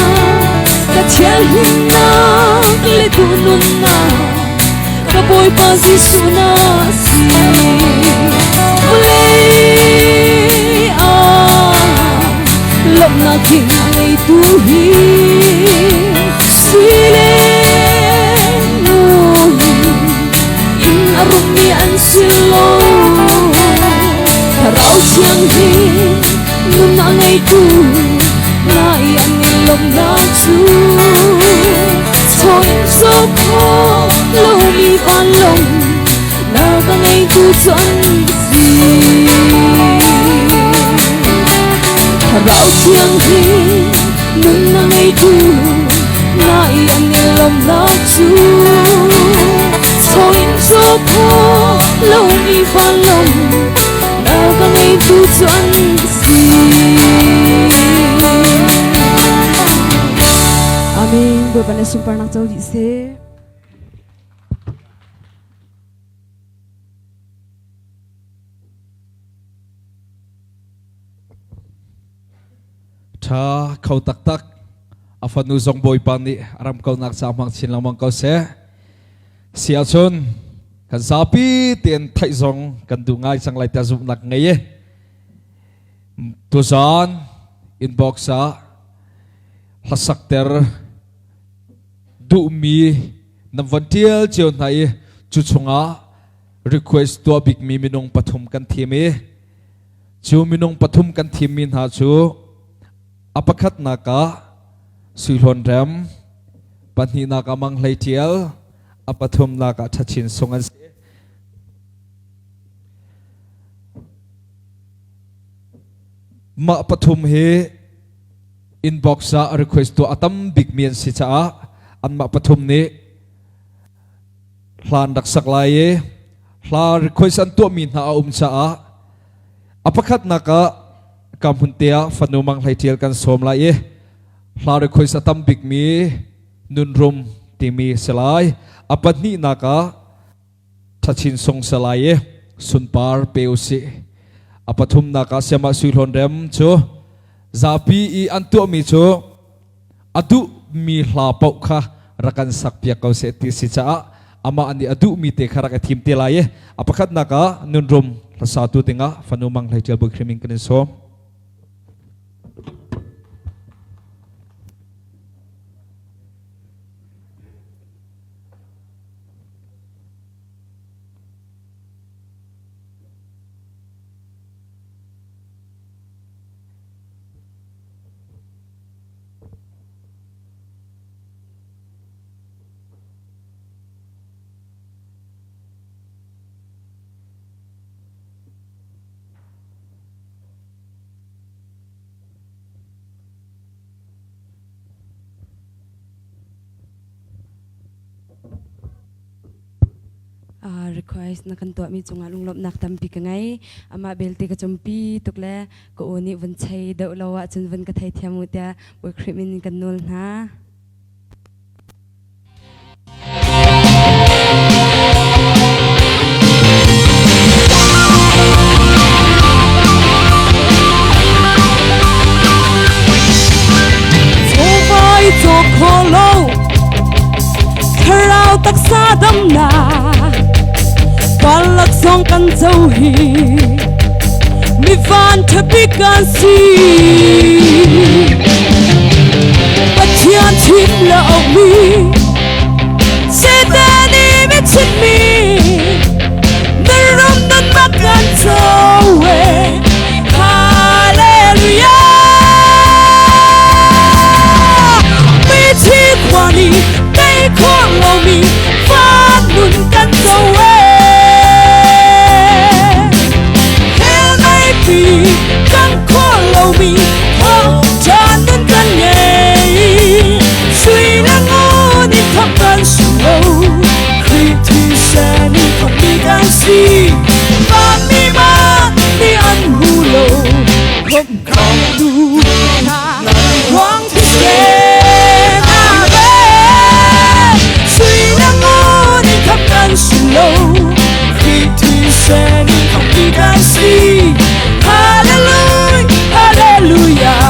ka thianhlimnak le duhnunnak ka Bawipa Jesuh na si vawlei ah lawmhnak king a ngeitu hi sui le ngun in a rummi an si lo thlarau thianghlim nun a ngeitu na i an i lawmhnak cu chaw in caw kho lomi vanlawng na ka ngeitu cu an si thlarau thianghlim nun na ngeitu na i an i lawmhnak cu chaw in caw kho lomi vanlawng na ka ngeitu cu an si. Amen. Bawipa nih sunparnak co dih seh. Tha kho taktak a fanu zong Bawipa nih ram kaunak ca hmang chin lengmang ko seh. Si ahcun kan zapi tein theih zong kan duh ngai cang lai ta zumhnak ngei e. Tuzaan inbox ah hlasakter duhmi nan von tial cio hna i cu chungah request tuah bikmi minung pathum kan thim i cu minung pathum kan thimmi hna cu a pakhatnak ah Sui Hlawn Rem, pahnihnak ah Mang Hlei Ṭial, a pathumnak ah Ṭhachin Sung an si. Mah pathum hi inbox ah request tuah a tam bikmi an si caah anmah pathum nih hla an rak sak lai i hla request an tuahmi hna a um caah a pakhatnak ah ka hmun te ah fanu Mang Hlei Ṭial kan sawm lai i hla request a tam bikmi nunrum timi si lai. A pahnihnak ah Thachin Sung si lai i sunpar pe usih. A pathumnak ah Siamah Sui Hlawn Rem cu zapi i an tuahmi cu a duhmi hla paoh kha rak kan sakpiak ko seh ti si caah amah nih a duhmi te kha rak i thim te lai i a pakhatnak ah nunrum hlasatu dingah fanu Mang Hlei Ṭial Bawi Hrim in kan in sawm. Request na kan tuahmi cungah lunglawmhnak tampi ka ngei. Amah belte ka cumpi tuk le ka aw nih vun chei deuh lo ahcun vun ka theithiam u tiah Bawi Khrih min in kan nawl hna. Thlarau taksa damnak palak zong kan co hi mi van ṭhabik kan si. Pathian thim lo mi Satan i mi chimmi na ram nan mak kan co e. Hallelujah. Mi thi khua ni tei khawh lomi van nun kan co e. Hell meipi kan khawh lomi thawngṭha nun kan ngei. Sui le ngun in thap kan si lo. Khrih thisen in khamhmi kan si. Vanmi man nih an hmu lo. Khomhkhamtu hna ruang thisen Amen. Sui le ngun in khamh kan si lo. Khrih thisen in khamhmi kan si. Hallelujah, hallelujah,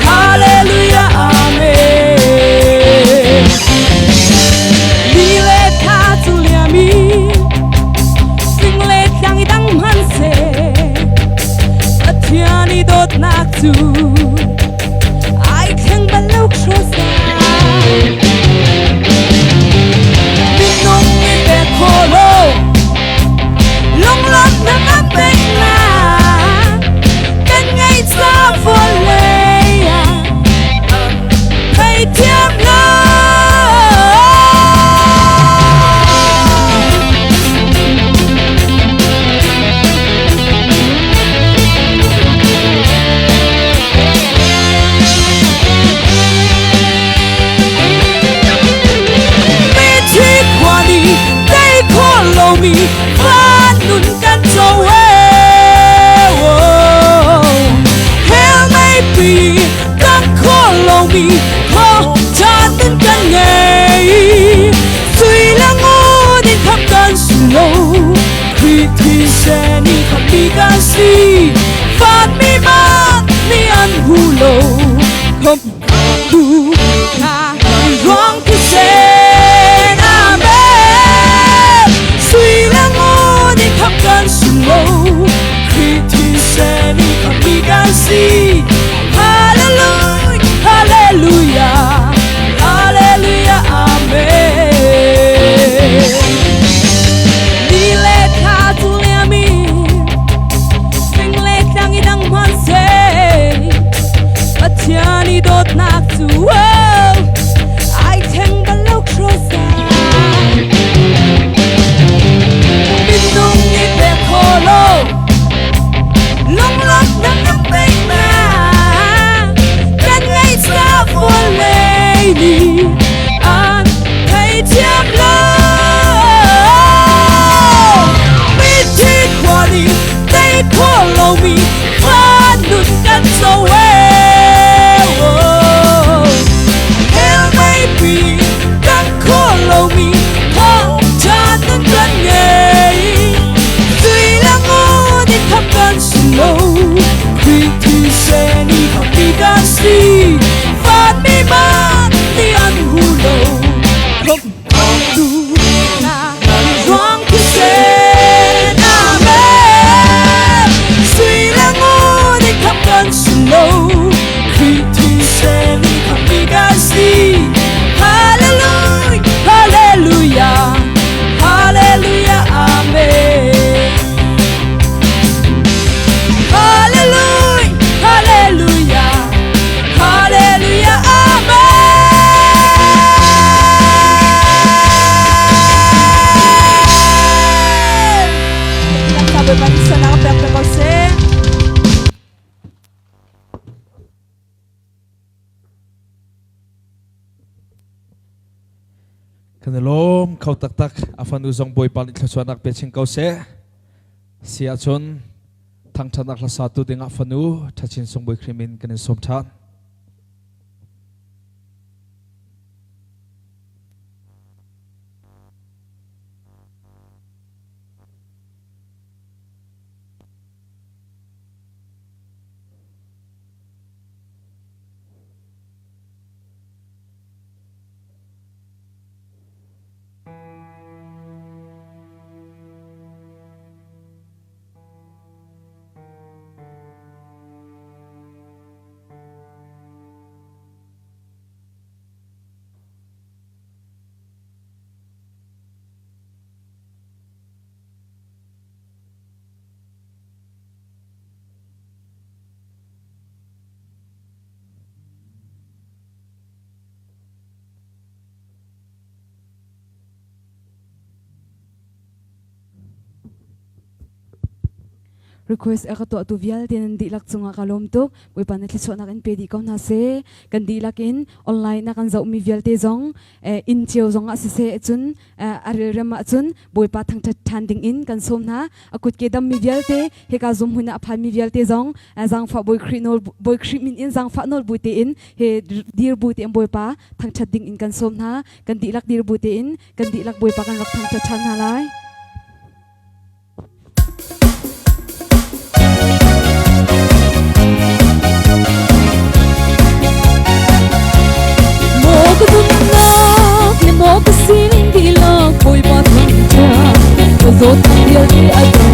hallelujah, amen. Ni le thla cu liam i fing le tlang i dang hmanhseh Pathian i dawtnak cu ai thleng bal lo hrosa. Minung i pek khawh lo lunglawmhnak an peknak kan ngeih ca vawlei ah theithiam lo. Mithi khua nih tei khawh lomi van nun kan co Hell meipi kan khawh lomi thawngṭha nun kan ngei. Sui le ngun in khamh kan si lo. Khrih thisen in khamhmi kan si. Vanmi man nih an hu lo. Khawmhtu hna ruang thisen Amen. Sui le ngun in khamh kan si lo. Khrih thisen in khamhmi kan si. Hallelujah, hallelujah, hallelujah, amen. Ni le thla cu liam in fing le tlang i dang hmanhseh Pathian i dawtnak cu oh, ai thleng bal lo krosa. Minung i pek kho lo lunglawmhnak kan peknak kan ngaihcia vawlei nih an theithiam lo. Mithi khua nih tei khawh lomi van nun kan co e. Hell meipi kan khawh lomi thawngṭha nun kan ngei. Sui le ngun in khamh kan si lo. Khrih thisen i khamhmi kan si. Vanmi man nih an hu lo. Khawmhtu hna ruang thisen Amen. Sui le ngun in khamh kan si lo. Khrih thisen i khamhmi kan si. Hallelujah, hallelujah, hallelujah, amen. Hallelujah, hallelujah, hallelujah, amen. Bawipa nih sualnak a pek pe ko seh. Kan i lawm kho taktak. A fanu zong Bawipa nih thluachuahnak pe chin ko seh. Si ahcun thangṭhatnak hla satu dingah fanu Ṭhachin Sung Bawi Khrih min kan in sawm ṭhan. Request a ka tuahtu vialte nan dihlak cungah ka lawm tuk. Bawipa na thluachuahnak in pe dih ko hna seh. Kan dihlak in online na kan zohmi vialte zong inn cio zong ah siseh cun a relrem ahcun Bawipa thangṭhat ṭhan ding in kan sawm hna. A kutke dammi vialte hika zum hmun ah a phanmi vialte zong zaangfah Bawi Khrih nawl Bawi Khrih min in zaangfah nawl bu tein he dir bu tein Bawipa thangṭhat ding in kan sawm hna. Kan dihlak dir bu tein kan dihlak Bawipa kan rak thangṭhat ṭhan hna lai. Maw ka nunnak le maw ka sining dihlak Bawipa thangṭhat ka zawtnak vialte a dam.